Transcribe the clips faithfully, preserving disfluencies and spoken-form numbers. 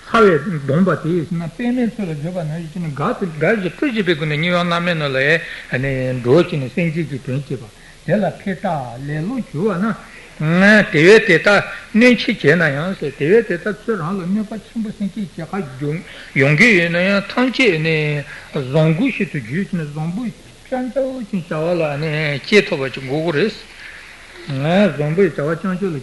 ཚ་བས་གདུངས་པ་དེ་ཡིན་ན་པདྨའི་ཚལ་ལ་བརྗོད་པ་ནང་བཞིན་གྱི་ནི་དགའ་སྟེ་དགའ་བཞིན་སྤྲོ་བཞིན་པའི་སྒོ་ནས་མྱུར་བའི་རྣམ་སྨིན་ནང་ལ་ཨ་ནི་འགྲོ་བྱས་ནས་སེམས་བསྐྱེད་ཀྱི་དོན་བྱེད་པ། དེ་ལ་ཕི་ཏ་ལེ་ལོ་གྱུར་བ་ན། དེ་བས་དེ་ལྟར་གནོད་ཆེ་བྱས་ན་ཡང་ཟེར། དེ་བས་དེ་ལྟར་ཚུར་རང་ལ་གནོད་པ་ཆེན་པོ་སེམས་བསྐྱེད་བྱེད་ཁ་ཡོང་གི་ཡོད་ན་ཡང་ཐམས་ཅད་ནི་བཟང་པོ་ཞིག་ཏུ་བརྗོད་ཀྱི་ནི་བཟང་པོ་རྐྱང་རྐྱང་ཅིག་བྱ་བ་ལ་ནི་སྐྱེ་ཐུབ་པ་ཅིག་དགོས་ཀྱི་རེད། ང་བཟང་པོའི་བྱ་བ་རྐྱང་རྐྱང་ལ་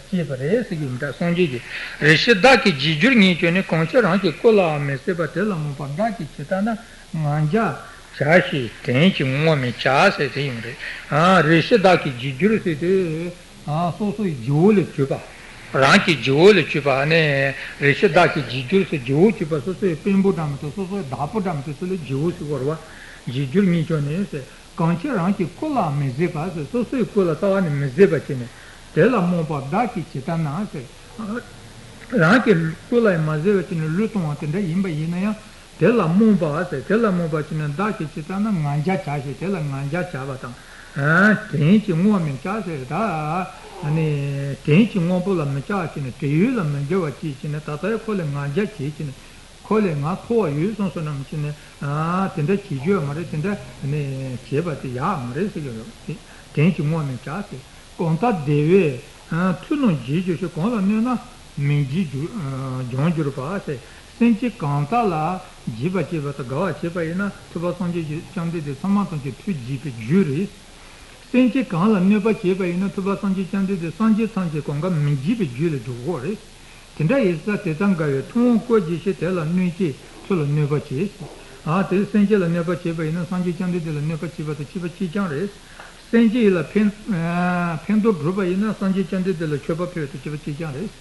སྐྱེས་པ་རེད་ཟེར་གྱི་ཡིན་ད། སངས་རྒྱས་ཀྱིས་རེ་ཞིག་བདག་གི་རྗེས་འགྱུར་ཉིད་ཀྱང་ནི། གང་ཕྱིར་རང་གི་སྐུ་ལའང་མི་ཟད་པ། དེ་ལ་རྨོངས་པ་བདག་གིས་ཇི་ལྟར་ན། ང་རྒྱལ་བྱ་ཞེས་དྲན་ཅིང་ངོ་མི་འཕྱད་ཟེར་དེ་ཡིན་རེད། ཨ་རེ་ཞིག་བདག་གི་རྗེས་འགྱུར་ཟེར་དུས་ཨ་སོ་སོའི་རྗེ་བོ་ལ་གྱུར་པ། རང་གི་རྗེ་བོ་ལ་གྱུར་པ་ནི་རེ་ཞིག་བདག་གི་རྗེས་འགྱུར་ཟེར། རྗེ་བོ་གྱུར་པ་སོ་སོའི་དཔོན་པོ་འདྲ་མི་འདུག་སོ་སོའི་བདག་པོ་འདྲ་མི་འདུག་སོ་ལ་རྗེ་བོ་ཟེར་བ་རེད་བ། རྗེས་འགྱུར་ཉིད་ཀྱང་ནི་ཟེར། གང་ཕྱིར་རང་གི་སྐུ་ལའང་མི་ཟད་པ་ཟེར། སོ་སོའི་སྐུ་ལ་རྩ་བ་ནས་མི་ཟད་པ་བྱས་ནས། དེ་ལ་རྨོངས་པ་བདག་གིས་ཇི་ལྟར་ན་ཟེར། རང་གི་སྐུ་ལ་ཡང་མ་ཟད་པ་བྱས་ནས་བློས་གཏོང་བ་དེ་འདྲ་ཡིན་པ་ཡིན་ན་ཡང་། དེ་ལ་རྨོངས་པ་ཟེར། དེ་ལ་རྨོངས་པ་བྱས་ནས་བདག་གིས་ཇི་ལྟར་ན་ང་རྒྱལ་བྱ་ཞེས་དེ་ལ་ང་རྒྱལ་བྱ་བ་དང་། དྲན་ཅིང་ངོ་མི་འཕྱད་ཟེར། ད་ནི་དྲན་ཅིང་དངོས་པོ་ལ་མི་འཕྱད་བྱས་ནས་བྲལ་ཡོད་ལ་མི་འགྱུར་བ་བྱས་བྱས་ནས་ད་ལྟའི་ཁོ་ལ་ང་རྒྱལ་བྱས་བྱས་ནས། ཁོ་ལས་ང་མཐོ་བ་ཡོད་བསམ་བསམ་ནམ་ཞིག་ནས། ཨ་དེ་འདྲ་བྱེད་རྒྱུ་མ་རེད། དེ་འདྲ་ནས་བྱེད་པ་དེ་ཡག་མ་རེད་ཟེར་གྱི་ཡོད་རེད། དྲན་ཅིང་ངོ་མི་འཕྱད་ཟེར། གང་ལྟར་དེ་བས་ཨ་མཐུ་རྣམས་རྗེས་འགྱུར་ཞིང་། གང་ལ་གནོད་ན་མི་འཇིགས་འགྱུར་ཨ་འགྱུར་བ་ཟེར། སེམས་ཅན་གང་དག་ལ་བྱིས་པ་བྱེད་པ་དང་དགའ་བ་བྱེད་པ་ཡིན་ན་ཐུབ་པ་སངས་རྒྱས་ཀྱི་བཅོམ་ལྡན་འདས་ཚང་མ་ཐམས་ཅད་མཐུ་འཇིགས་པའི་རྒྱུ་རེད། སེམས་ཅན་གང་ལ་གནོད་པ་བྱེད་པ་ཡིན་ན་ཐུབ་པ་སངས་རྒྱས་བཅོམ་ལྡན་འདས་སེམས་ཅན་ཐམས་ཅད་གང་ག་མི་འཇིགས་པའི་རྒྱུ་ལ་འགྲོ་གི་རེད། དེ་འདྲ་ཡིན་ཙང་དེ་དང་འགལ་བའི་མཐུ་དབང་བཀོད་བགྱི་ཞིང་། དེ་ལ་གནོད་བྱེད་མཐུ་ལ་གནོད་པ་བྱེད། ཨ་དེ་སེམས་ཅན་ལ་གནོད་པ་བྱེད་པ་ཡིན་ན་སངས་རྒྱས་བཅོམ་ལྡན་འདས་ལ་གནོད་པ་བྱེད་པ་དང་བྱེད་པ་གཅིག་རྐྱང་རེད། སེམས་ཅན་ཡིད་ལ་ཕན་ཨ་ཕན་འདོགས་སྒྲུབ་པ་ཡིན་ན་སངས་རྒྱས་བཅོམ་ལྡན་འདས་ལ་མཆོད་པ་ཕུལ་བ་དང་བྱེད་པ་གཅིག་རྐྱང་རེད།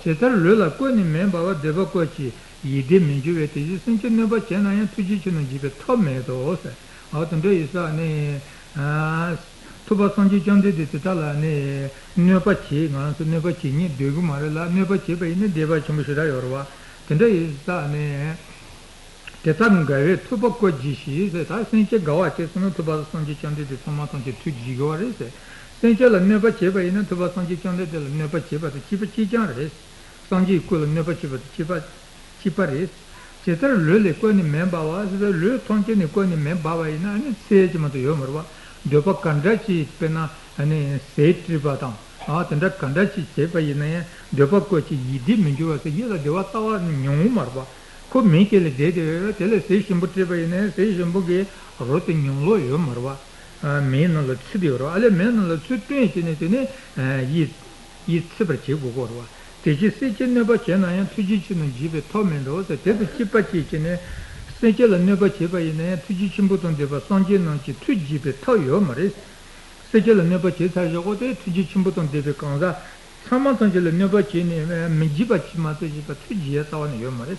ཇི་ལྟར་ལུས་ལ་བཀོད་ནས་མེ་འབར་བ། འདོད་པ་བཀོད་ཀྱི་ཡིད་བདེ་མི་འགྱུར་བས། དེ་བཞིན་སེམས་ཅན་གནོད་པ་བྱས་ན་ཡང་། ཐུགས་རྗེ་ཆེ་རྣམས་འཇིགས་པའི་ཐབས་མེད་དོ་ཟེར། ཨ་དེ་འདྲ་ཡིན་ཙང་ནི། ཨ་ཐུབ་པ་སངས་རྒྱས་བཅོམ་ལྡན་འདས་དེ་དག་ལ་ནི་གནོད་པ་བྱེད། ང་རང་ཚོ་གནོད་པ་བྱེད་ཉེན་འདོད་གི་མ་རེད་ལ། གནོད་པ་བྱེད་པ་ཡིན་ན་བདེ་བ་ཆེན་པོ་ཞེ་དྲག་ཡོད་རེད་བ། དེ་འདྲ་ཡིན་ཙང་ནི། དེ་དག་འགལ་བའི་མཐུ་བ་བཀོད་བགྱི་ཞིང་ཟེར། ད་སེམས་ཅན་དགའ་བ་བྱས་སོང་ན་ཐུབ་པ་སངས་རྒྱས་བཅོམ་ལྡན་འདས་ཚང་མ་ཐམས་ཅད་མཐུ་འཇིགས་དགོས་པ་རེད་ཟེར། སེམས་ཅན་ལ་གནོད་པ་བྱེད་པ་ཡིན་ན་ཐུབ་པ་སངས་རྒྱས་བཅོམ་ལྡན་འདས་ལ་གནོད་པ་བྱེད་པ་དང་བྱེད་པ་གཅིག་རྐྱང་རེད། སངས་རྒྱས་ཀྱི་སྐུ་ལ་གནོད་པ་བྱེད་པ་དང་བྱེད་པ་གཅིག་པ་རེད། ཇི་ལྟར་ལུས་ལས་བཀོད་ནས་མེ་འབར་བ་ཟེར་བའི་ལུས་ཐམས་ཅད་ནས་བཀོད་ནས་མེ་འབར་བ་ཡིན་ན་ཨ་ནི་ཚད་ཅིག་མ་གཏོགས་ཡོད་མ་རེད་བ། འདོད་པ་ག་འདྲ་ཅིག་དཔེར་ན་ཨ་ནི་ཟས་བཀྲུས་པ་དང་ཨ་དེ་འདྲ་ག་འདྲ་ཅིག་བྱས་པ་ཡིན་ན་ཡང་འདོད་པ་བཀོད་ཀྱི་ཡིད་བདེ་མི་འགྱུར་བ་ཟེར་ཡིད་ལ་བདེ་བ་རྩ་བ་ནས་མྱོང་མ་རེད་བ། ཁོ་མེ་དཀྱིལ་ལ་བསྡད་དེ་དེ་ལ་ཟས་ཞིམ་པོ་སྤྲད་པ་ཡིན་ན་ཟས་ཞིམ་པོ་གི་རོ་དེ་མྱོང་ལོག་ཡོད་མ་རེད་བ། མེའི་ནང་ལ་ཚུད་དེ་ཡོད་རེད་བ། ཨ་ལས་མེའི་ནང་ལ་ཚུད་བཏོན་བྱས་ནས་དེ་ནས་ཡིད་ཡིད་ཚིམ་པར་བྱེད་དགོས་ཀྱི་རེད་བ། དེ་བཞིན་སེམས་ཅན་གནོད་པ་བྱས་ན་ཡང་། ཐུགས་རྗེ་ཆེ་རྣམས་འཇིགས་པའི་ཐབས་མེད་དོ་ཟེར། དེ་དང་གཅིག་པ་གཅིག་བྱས་ནས་སེམས་ཅན་ལ་གནོད་པ་བྱས་པ་ཡིན་ན་ཡང་ཐུགས་རྗེ་ཆེན་པོ་དང་ལྡན་པ་སངས་རྒྱས་རྣམས་ཀྱིས་མཐུ་འཇིགས་པའི་ཐབས་ཡོད་མ་རེད། སེམས་ཅན་ལ་གནོད་པ་བྱས་ཚར་བཞག་གོ་དེ་ཐུགས་རྗེ་ཆེན་པོ་དང་ལྡན་པའི་གང་ཟག་ཚང་མ་ཐམས་ཅད་ལ་གནོད་པ་བྱས་ནས་མི་འཇིགས་པ་ཅིག་མ་གཏོགས་གཞན་པ་མཐུ་འཇིགས་ཡ་རྩ་བ་ནས་ཡོད་མ་རེད།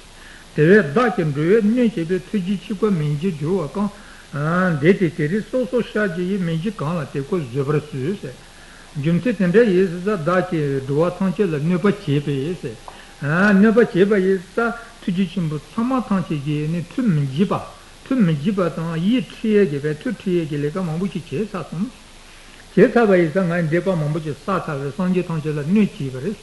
དེ་བས་བདག་གིས་འགྲོ་བའི་གནོད་བྱེད་པའི། ཐུགས་རྗེ་ཆེ་བཀོད་མི་འཇིགས་འགྱུར་བ་གང་། འདས་ཏེ་དེ་རིང་སོ་སོར་བཤགས་བགྱི་ཡི། མི་འཇིགས་གང་ལ་དེ་ཀོ་བཟོད་པར་གསོལ་ཟེར། རྒྱུ་མཚན་དེ་འདྲ་ཡིན་ཙང་བདག་གིས་འགྲོ་བ་ཐམས་ཅད་ལ་གནོད་པ་བྱས་པས་ཟེར། གནོད་པ་བྱས་པ་ཡིན་ཙང་ཐུགས་རྗེ་ཆེན་པོ་ཚང་མ་ཐམས་ཅད་ཀྱིས་ནི་མཐུ་མི་འཇིགས་པ། མཐུ་མི་འཇིགས་པ་དང་ཡིད་ཁྲིད་ཡས་ཀྱི་བས་མཐུ་ཁྲིད་ཡས་ཀྱི་ལས་ཀ་མང་པོ་ཞིག་བྱས་ཚར་སོང་། བྱས་ཚར་བ་ཡིན་ཙང་ང་འདོད་པ་མང་པོ་ཞིག་བསགས་ཚར་བས་སངས་རྒྱས་ཐམས་ཅད་ལ་གནོད་བྱས་པ་རེད།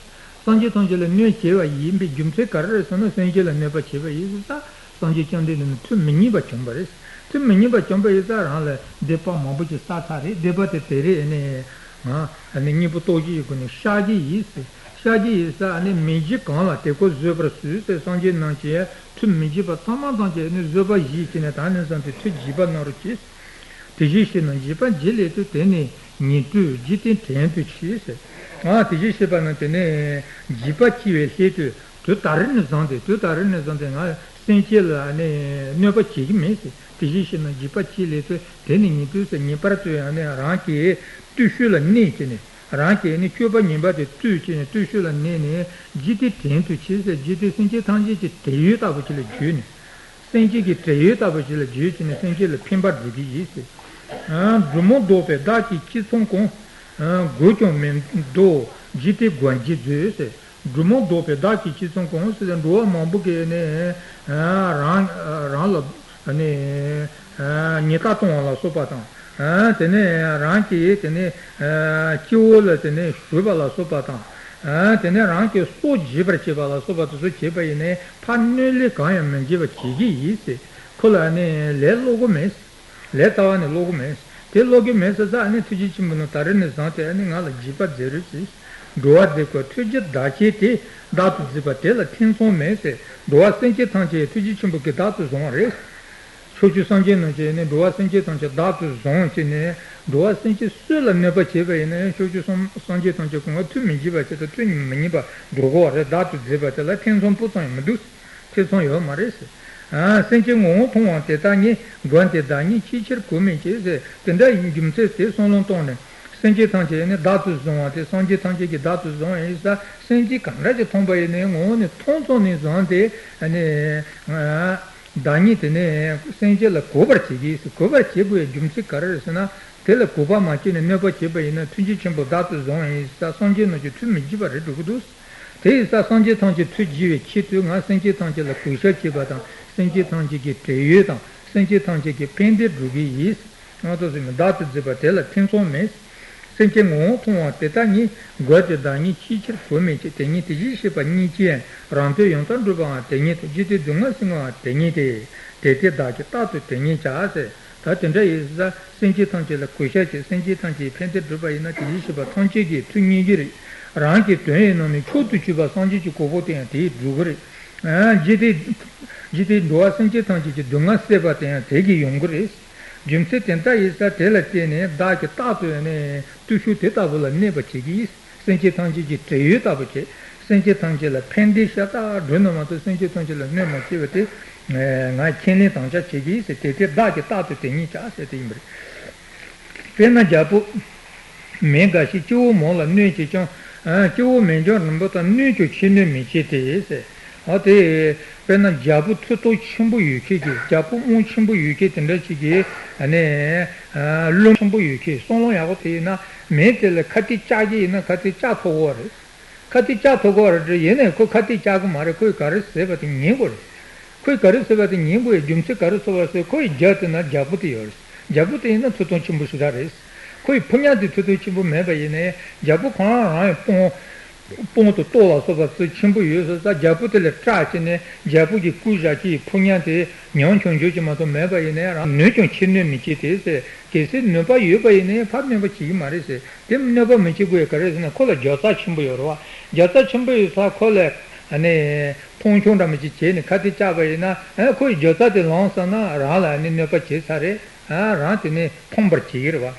སངས་རྒྱས་ཐམས་ཅད་ལ་གནོད་བྱས་པ་ཡིན་པའི་རྒྱུ་མཚན་ག་རེ་རེད་ཟེར་ན་སེམས་ཅན་ལ་གནོད་པ་བྱས་པ་ཡིན་ཙང་སངས་རྒྱས་བཅོམ་ལྡན་འདས་ནི་མཐུ་མི་སྙན་པ་བྱུང་བ་རེད། མཐུ་མི་སྙན་པ་བྱུང་བ་ཡིན་ཙང་རང་ལ་འདོད་པ་མང་པོ་ཞིག་བསགས་ཚར་རེད། འདོད་པ་དེ་དེ་རེད་ནས་ང་ནི་སྙིང་པོ་རྟོགས་བྱེད་ཀྱི་སྒོ་ནས་བཤགས་བགྱི་ཡིས་ཟེར། བཤགས་བགྱི་ཡིས་ཟེར་ནི་མི་འཇིགས་གང་ལ་དེ་ཀོ་བཟོད་པར་གསོལ་ཟེར། སངས་རྒྱས་རྣམས་ཀྱིས་མཐུ་མི་འཇིགས་པ་ཚང་མ་ཐམས་ཅད་ནི་བཟོད་པ་བཞེས་བྱས་ནས་ད་ནས་བཟུང་སྟེ་མཐུ་འཇིགས་པ་གནང་རོགས་གྱིས། དེ་བཞིན་གཤེགས་རྣམས་འཇིགས་པ་བརྗེད་ལས་ཏེ། དེ་ནི་ཉིད་དུ་འཇིག་རྟེན་བྲན་དུ་གྱིས་ཟེར། ཨ་དེ་བཞིན་གཤེགས་པ་རྣམས་དེ་ནི་འཇིགས་པ་སྐྱེ་བའི་སླད་དུ་དུས་ད་རེས་ནས་བཟུང་སྟེ་དུས་ད་རེས་ནས་བཟུང་སྟེ་ང་སེམས་ཅན་ལ་ནི་གནོད་པ་བྱེད་ཀྱི་མེད་ཟེར། དེ་བཞིན་གཤེགས་རྣམས་འཇིགས་པ་སྐྱེ་ལས་ཏེ། དེ་ནི་ཉིད་དུ་ཟེར་ངེས་པར་དུ་ཡང་ནི་རང་གི་བརྟུལ་ཞུགས་ལ་གནས་བྱས་ནས། རང་གི་ནི་སྤྱོད་པ་ངན་པ་དེ་བརྟུལ་བྱས་ནས་བརྟུལ་ཞུགས་ལ་གནས་ནས་འཇིག་རྟེན་བྲན་དུ་གྱིས་ཟེར། འཇིག་རྟེན་སེམས་ཅན་ཐམས་ཅད་ཀྱི་བྲན་གཡོག་ལྟ་བུ་ཅིག་ལ་གྱུར་ནས། སེམས་ཅན་གྱི་བྲན་གཡོག་ལྟ་བུ་ཅིག་ལ་གྱུར་བྱས་ནས་སེམས་ཅན་ལ་ཕན་པ་སྒྲུབ་ཀྱི་ཡིན་ཟེར། ཨ་འབྲུ་མར་བདོག་པས་བདག་གིས་ཅི་བསམ་གང་། ཨ་བགོས་ཀྱང་མི་བདོག་འཇིག་རྟེན་མགོན་གྱིས་མཛོད་ཟེར། འབྲུ་མར་བདོག་པས་བདག་གིས་ཅི་བསམ་གང་ཟེར་ཏེ་འགྲོ་བ་མང་པོ་གིས་ནི་ཨ་རང་རང་ལ་ནི་ཨ་ཉེས་རྡུང་གཏོང་བ་ལ་སོགས་པ་དང་། ཨ་དེ་ནས་རང་གི་དེ་ནས་ཨ་སྤྱི་བོ་ལ་དེ་ནས་གཞུས་པ་ལ་སོགས་པ་དང་། དེ་ནས་རང་གི་སྲོག་འཇིག་པར་བྱེད་པ་ལ་སོགས་པ་དེ་ཚོ་བྱེད་པ་ཡིན་ནའི་ཕར་གནོད་ལན་གང་ཡང་མི་འཇིགས་པ་བྱེད་ཀྱི་ཡིན་ཟེར། ཁོ་ལ་ནི་ལས་སློབ་གི་མེད། ལས་རྩ་བ་ནས་སློབ་གི་མེད། དེ་སློབ་གི་མེད་ཟེར་ཙང་ཨ་ནི་ཐུགས་རྗེ་ཆེན་པོ་ནི་ད་རེས་ནས་བཟུང་སྟེ་ཨ་ནི་ང་ལ་འཇིགས་པ་མཛད་རོགས་གྱིས། འགྲོ་བ་འདི་ཀོ་ཐུགས་རྗེ་བདག་བསྐྱེད་དེ། བདག་ཏུ་མཛད་པ་དེ་ལ་ཐེ་ཚོམ་མེད་ཟེར། འགྲོ་བ་སེམས་ཅན་ཐམས་ཅད་ཐུགས་རྗེ་ཆེན་པོ་གིས་བདག་ཏུ་བཟུང་བ་རེད། ཕྱོགས་བཅུའི་སངས་རྒྱས་རྣམས་ཀྱིས་ནི་འགྲོ་བ་སེམས་ཅན་ཐམས་ཅད་བདག་ཏུ་བཟུང་བྱས་ནས་འགྲོ་བ་སེམས་ཅན་སུ་ལ་གནོད་པ་བྱས་པ་ཡིན་ན་ཡང་ཕྱོགས་བཅུའི་སངས་སངས་རྒྱས་ཐམས་ཅད་ཀུན་དགའ་ཐུགས་མི་དགྱེས་པ་བྱས་ཏེ་ཐུགས་མི་མཉེས་པ་འགྲོ་གོ་བ་རེད། བདག་ཏུ་མཛད་པ་དེ་ལ་ཐེ་ཚོམ་སྤུ་ཙམ་ཡང་མི་འདུག་ཐེ་ཚོམ་ཡོད་མ་རེད་ཟེར། ཨ། སེམས་ཅན་ངོ་བོ་མཐོང་བ་དེ་དག་ཉིད། མགོན་དེ་བདག་ཉིད་ཆེས་ཆེར་གོ་མི་བྱེད་ཟེར། དེ་འདྲ་ཡིན་རྒྱུ་མཚན་དེ་བསམ་བློ་བཏང་ནས་སེམས་ཅན་ཐམས་ཅད་ནི་བདག་ཏུ་བཟུང་བ་དེ་སངས་རྒྱས་ཐམས་ཅད་ཀྱིས་བདག་ཏུ་བཟུང་བ་ཡིན་ས། སེམས་ཅན་གང་འདྲ་ཅིག་མཐོང་པ་ཡིན་ནའི་ངོ་བོ་ནས་མཐོང་ཙམ་ནས་བཟུང་སྟེ་ནི། བདག་ཉིད་དེ་ནི་སེམས་ཅན་ལ་གུས་པར་བྱེད་ཀྱི་ཡིན། གུས་པར་བྱེད་དགོས་ཡ་རྒྱུ་མཚན་ག་རེ་རེད་ཟེར་ན། དེ་ལ་གུས་པ་མ་བྱས་ནས་གནོད་པ་བྱས་པ་ཡིན་ན་ཐུགས་རྗེ་ཆེན་པོ་བདག་ཏུ་བཟུང་བ་ཡིན་ས། སངས་རྒྱས་རྣམས་ཀྱིས་ཐུགས་མི་དགྱེས་པ་རེད་འགྲོ་གི་འདུག་དེ་ཡིན་ས་སངས་རྒྱས་ཐམས་ཅད་ཐུགས་དགྱེས་པའི་ཆེད་དུ་ང་སེམས་ཅན་ཐམས་ཅད་ལ་གུས་ཞབས་བྱེད་པ་དང་སེམས་ཅན་ཐམས་ཅད་ཀྱི་བགྲེས་ཡོལ་དང་སེམས་ཅན་ཐམས་ཅད་ཀྱི་ཕན་བདེ་སྒྲུབ་ཀྱི་ཡིན། ང་ཚོ་སེམས་བདག་ཏུ་མཛད་པ་དེ་ལ་ཐེ་ཚོམ་མེད། སེམས་ཅན་ངོ་བོ་མཐོང་བ་དེ་དག་ཉིད། མགོན་དེ་བདག་ཉིད་ཆེས་ཆེར་གོ་མི་བྱེད། དེ་ཉིད་དེ་བཞིན་གཤེགས་པ་ཉིད་ཀྱིས། རང་དོན་ཡང་དག་འགྲུབ་པའང་དེ་ཉིད་དོ། འཇིག་རྟེན་སྡུག་བསྔལ་སེལ་བའང་དེ་ཉིད་དེ། དེ་དེ་བདག་གིས་རྟག་ཏུ་དེ་ཉིད་བྱ་ཟེར། ད་དེ་འདྲ་ཡིན་ས་སེམས་ཅན་ཐམས་ཅད་ལ་གུས་ཞབས་བྱེད། སེམས་ཅན་ཐམས་ཅད་ཀྱི་ཕན་བདེ་སྒྲུབ་པ་ཡིན་ན་དེ་བཞིན་གཤེགས་པ་ཐམས་ཅད་ཀྱི་ཐུགས་མཉེས་ཀྱི་རེད། རང་གི་དོན་ཡིན་ནོ་ནི་མཆོག་ཏུ་གྱུར་པ་སངས་རྒྱས་ཀྱི་གོ་འཕང་དེ་ཡང་དེས་སྒྲུབ་ཀྱི་རེད། ཨ། འཇིག་རྟེན་འཇིག་རྟེན་འགྲོ་བ་སེམས་ཅན་ཐམས་ཅད་ཀྱི་སྡུག་བསྔལ་སེལ་བ་དེ་ཡང་དེ་གིས་ཡོང་གི་རེད། རྒྱུ་མཚན་དེ་འདྲ་ཡིན་ས་དེ་ལ་བརྟེན་ནས་བདག་གིས་རྟག་ཏུ་ནས་བརྟུལ་ཞུགས་དེ་ལྟ་བུ་ལ་གནས་པར་བྱེད་ཀྱི་ཡིན། སེམས་ཅན་ཐམས་ཅད་ཀྱི་བགྲེས་ཡོལ་ལྟ་བུ་བྱེད། སེམས་ཅན་ཐམས་ཅད་ལ་ཕན་བདེ་ཤ་སྟག་སྒྲུབ་ནོ་མ་གཏོགས་སེམས་ཅན་ཐམས་ཅད་ལ་གནོད་མ་བྱེད་པ་དེ་ང་ཁས་ལེན་དམ་བཅའ་བྱེད་ཀྱི་ཡིན་ཟེར། དེ་དེ་བདག་གིས་རྟག་ཏུ་དེ་ཉིད་བྱ་ཟེར་དེ་ཡིན་པ་རེད། དཔེར་ན་རྒྱལ་པོ། མི་འགའ་ཞིག་སྐྱེ་བོ་མང་ལ་གནོད་བྱེད་ཀྱང་། ཨ། སྐྱེ་བོ་མི་འཇོན་རིང་པོ་དང་། གནོད་ཀྱང་ཆེས་གནོད་མི་བྱེད་དེ་ཟེར། ཨ། དེ་དཔེར་ན་རྒྱལ་པོ་མཐུ་སྟོབས་ཆེན་པོ་ཡོད་མཁན་གྱི་རྒྱལ་པོ་དབང་ཆེན་པོ་ཡོད་མཁན་དེ་འདྲ་ཅིག་གིས་ཨ་ནི་བློན་ཆེན་པོ་ཡོད་མཁན་བསམ་བློ་ཡག་པོ་དེ་ཡིན་ན་མི་དེ་ལ་ཁ་གཏད་བཅག་གི་ཡིན་ན་ཁ་གཏད་བཅག་ཐུབ་ཀྱི་རེད། ཁ་གཏད་བཅག་ཐུབ་ཀྱི་རེད་དྲ། ཡིན་ནའི་ཁོས་ཁ་གཏད་བཅག་གི་མ་རེད། ཁོས་ག་རེ་ཟེར་བ་དེ་ཉན་དགོས་རེད། ཁོས་ག་རེ་ཟེར་བ་དེ་ཉན་དགོས་ཡ་རྒྱུ་མཚན་ག་རེ་ཚོར་བ་ཟེར། ཁོ་ཡི་རྒྱབ་དེ་ན་རྒྱལ་པོ་དེ་ཡོད་རེད། རྒྱལ་པོ་དེ་ཡིན་ན་མཐུ་སྟོབས་ཆེན་པོ་ཞེ་དྲག་རེད། ཁོ་ཡི་ཕོ་ཉ་དེ་མཐུ་སྟོབས་ཆེན་པོ་མེད་པ་ཡིན་ནའི་རྒྱལ་པོ་ཁོ་རང་རང་ཡི་དཔུང་དཔུང་དང་ཏོག་ལ་སོགས་པ་ཚོ་ཆེན་པོ་ཡོད་ཟེར་ས། རྒྱལ་པོ་དེ་ལ་སྐྲག་བྱས་ནས་རྒྱལ་པོ་གི་སྐུ་བཞག་གི་ཕོ་ཉ་དེ་ཉམ་ཆུང་ཆུང་ཅིག་མ་གཏོགས་མེད་པ་ཡིན་ནའི་རང་གནོད་ཀྱང་ཆེས་གནོད་མི་བྱེད་དེ་ཟེར། གལ་སྲིད་གནོད་པ་ཡོད་པ་ཡིན་ནའི་ཕར་གནོད་པ་བྱེད་ཀྱི་མ་རེད་ཟེར། དེ་གནོད་པ་མི་བྱེད་དགོས་ཡ་ག་རེ་ཟེར་ན་ཁོ་ལ་རྒྱབ་རྩ་ཆེན་པོ་ཡོད་རེད་བ། རྒྱབ་རྩ་ཆེན་པོ་ཡོད་ས་ཁོ་ལ་ཨ་ནི་མཐོང་ཆུང་འདྲ་མི་ཅིག་བྱས་ནས་ཁ་གཏད་བཅག་པ་ཡིན་ན་ཨ་ཁོ་ཡི་རྒྱབ་རྩ་དེ་ལངས་སོང་ན་རང་ལ་ཨ་ནི་གནོད་པ་བྱེད་ས་རེད། ཨ་རང་དེ་ནས་ཕངས་པར་བྱེད་ཀྱི་རེད་བ།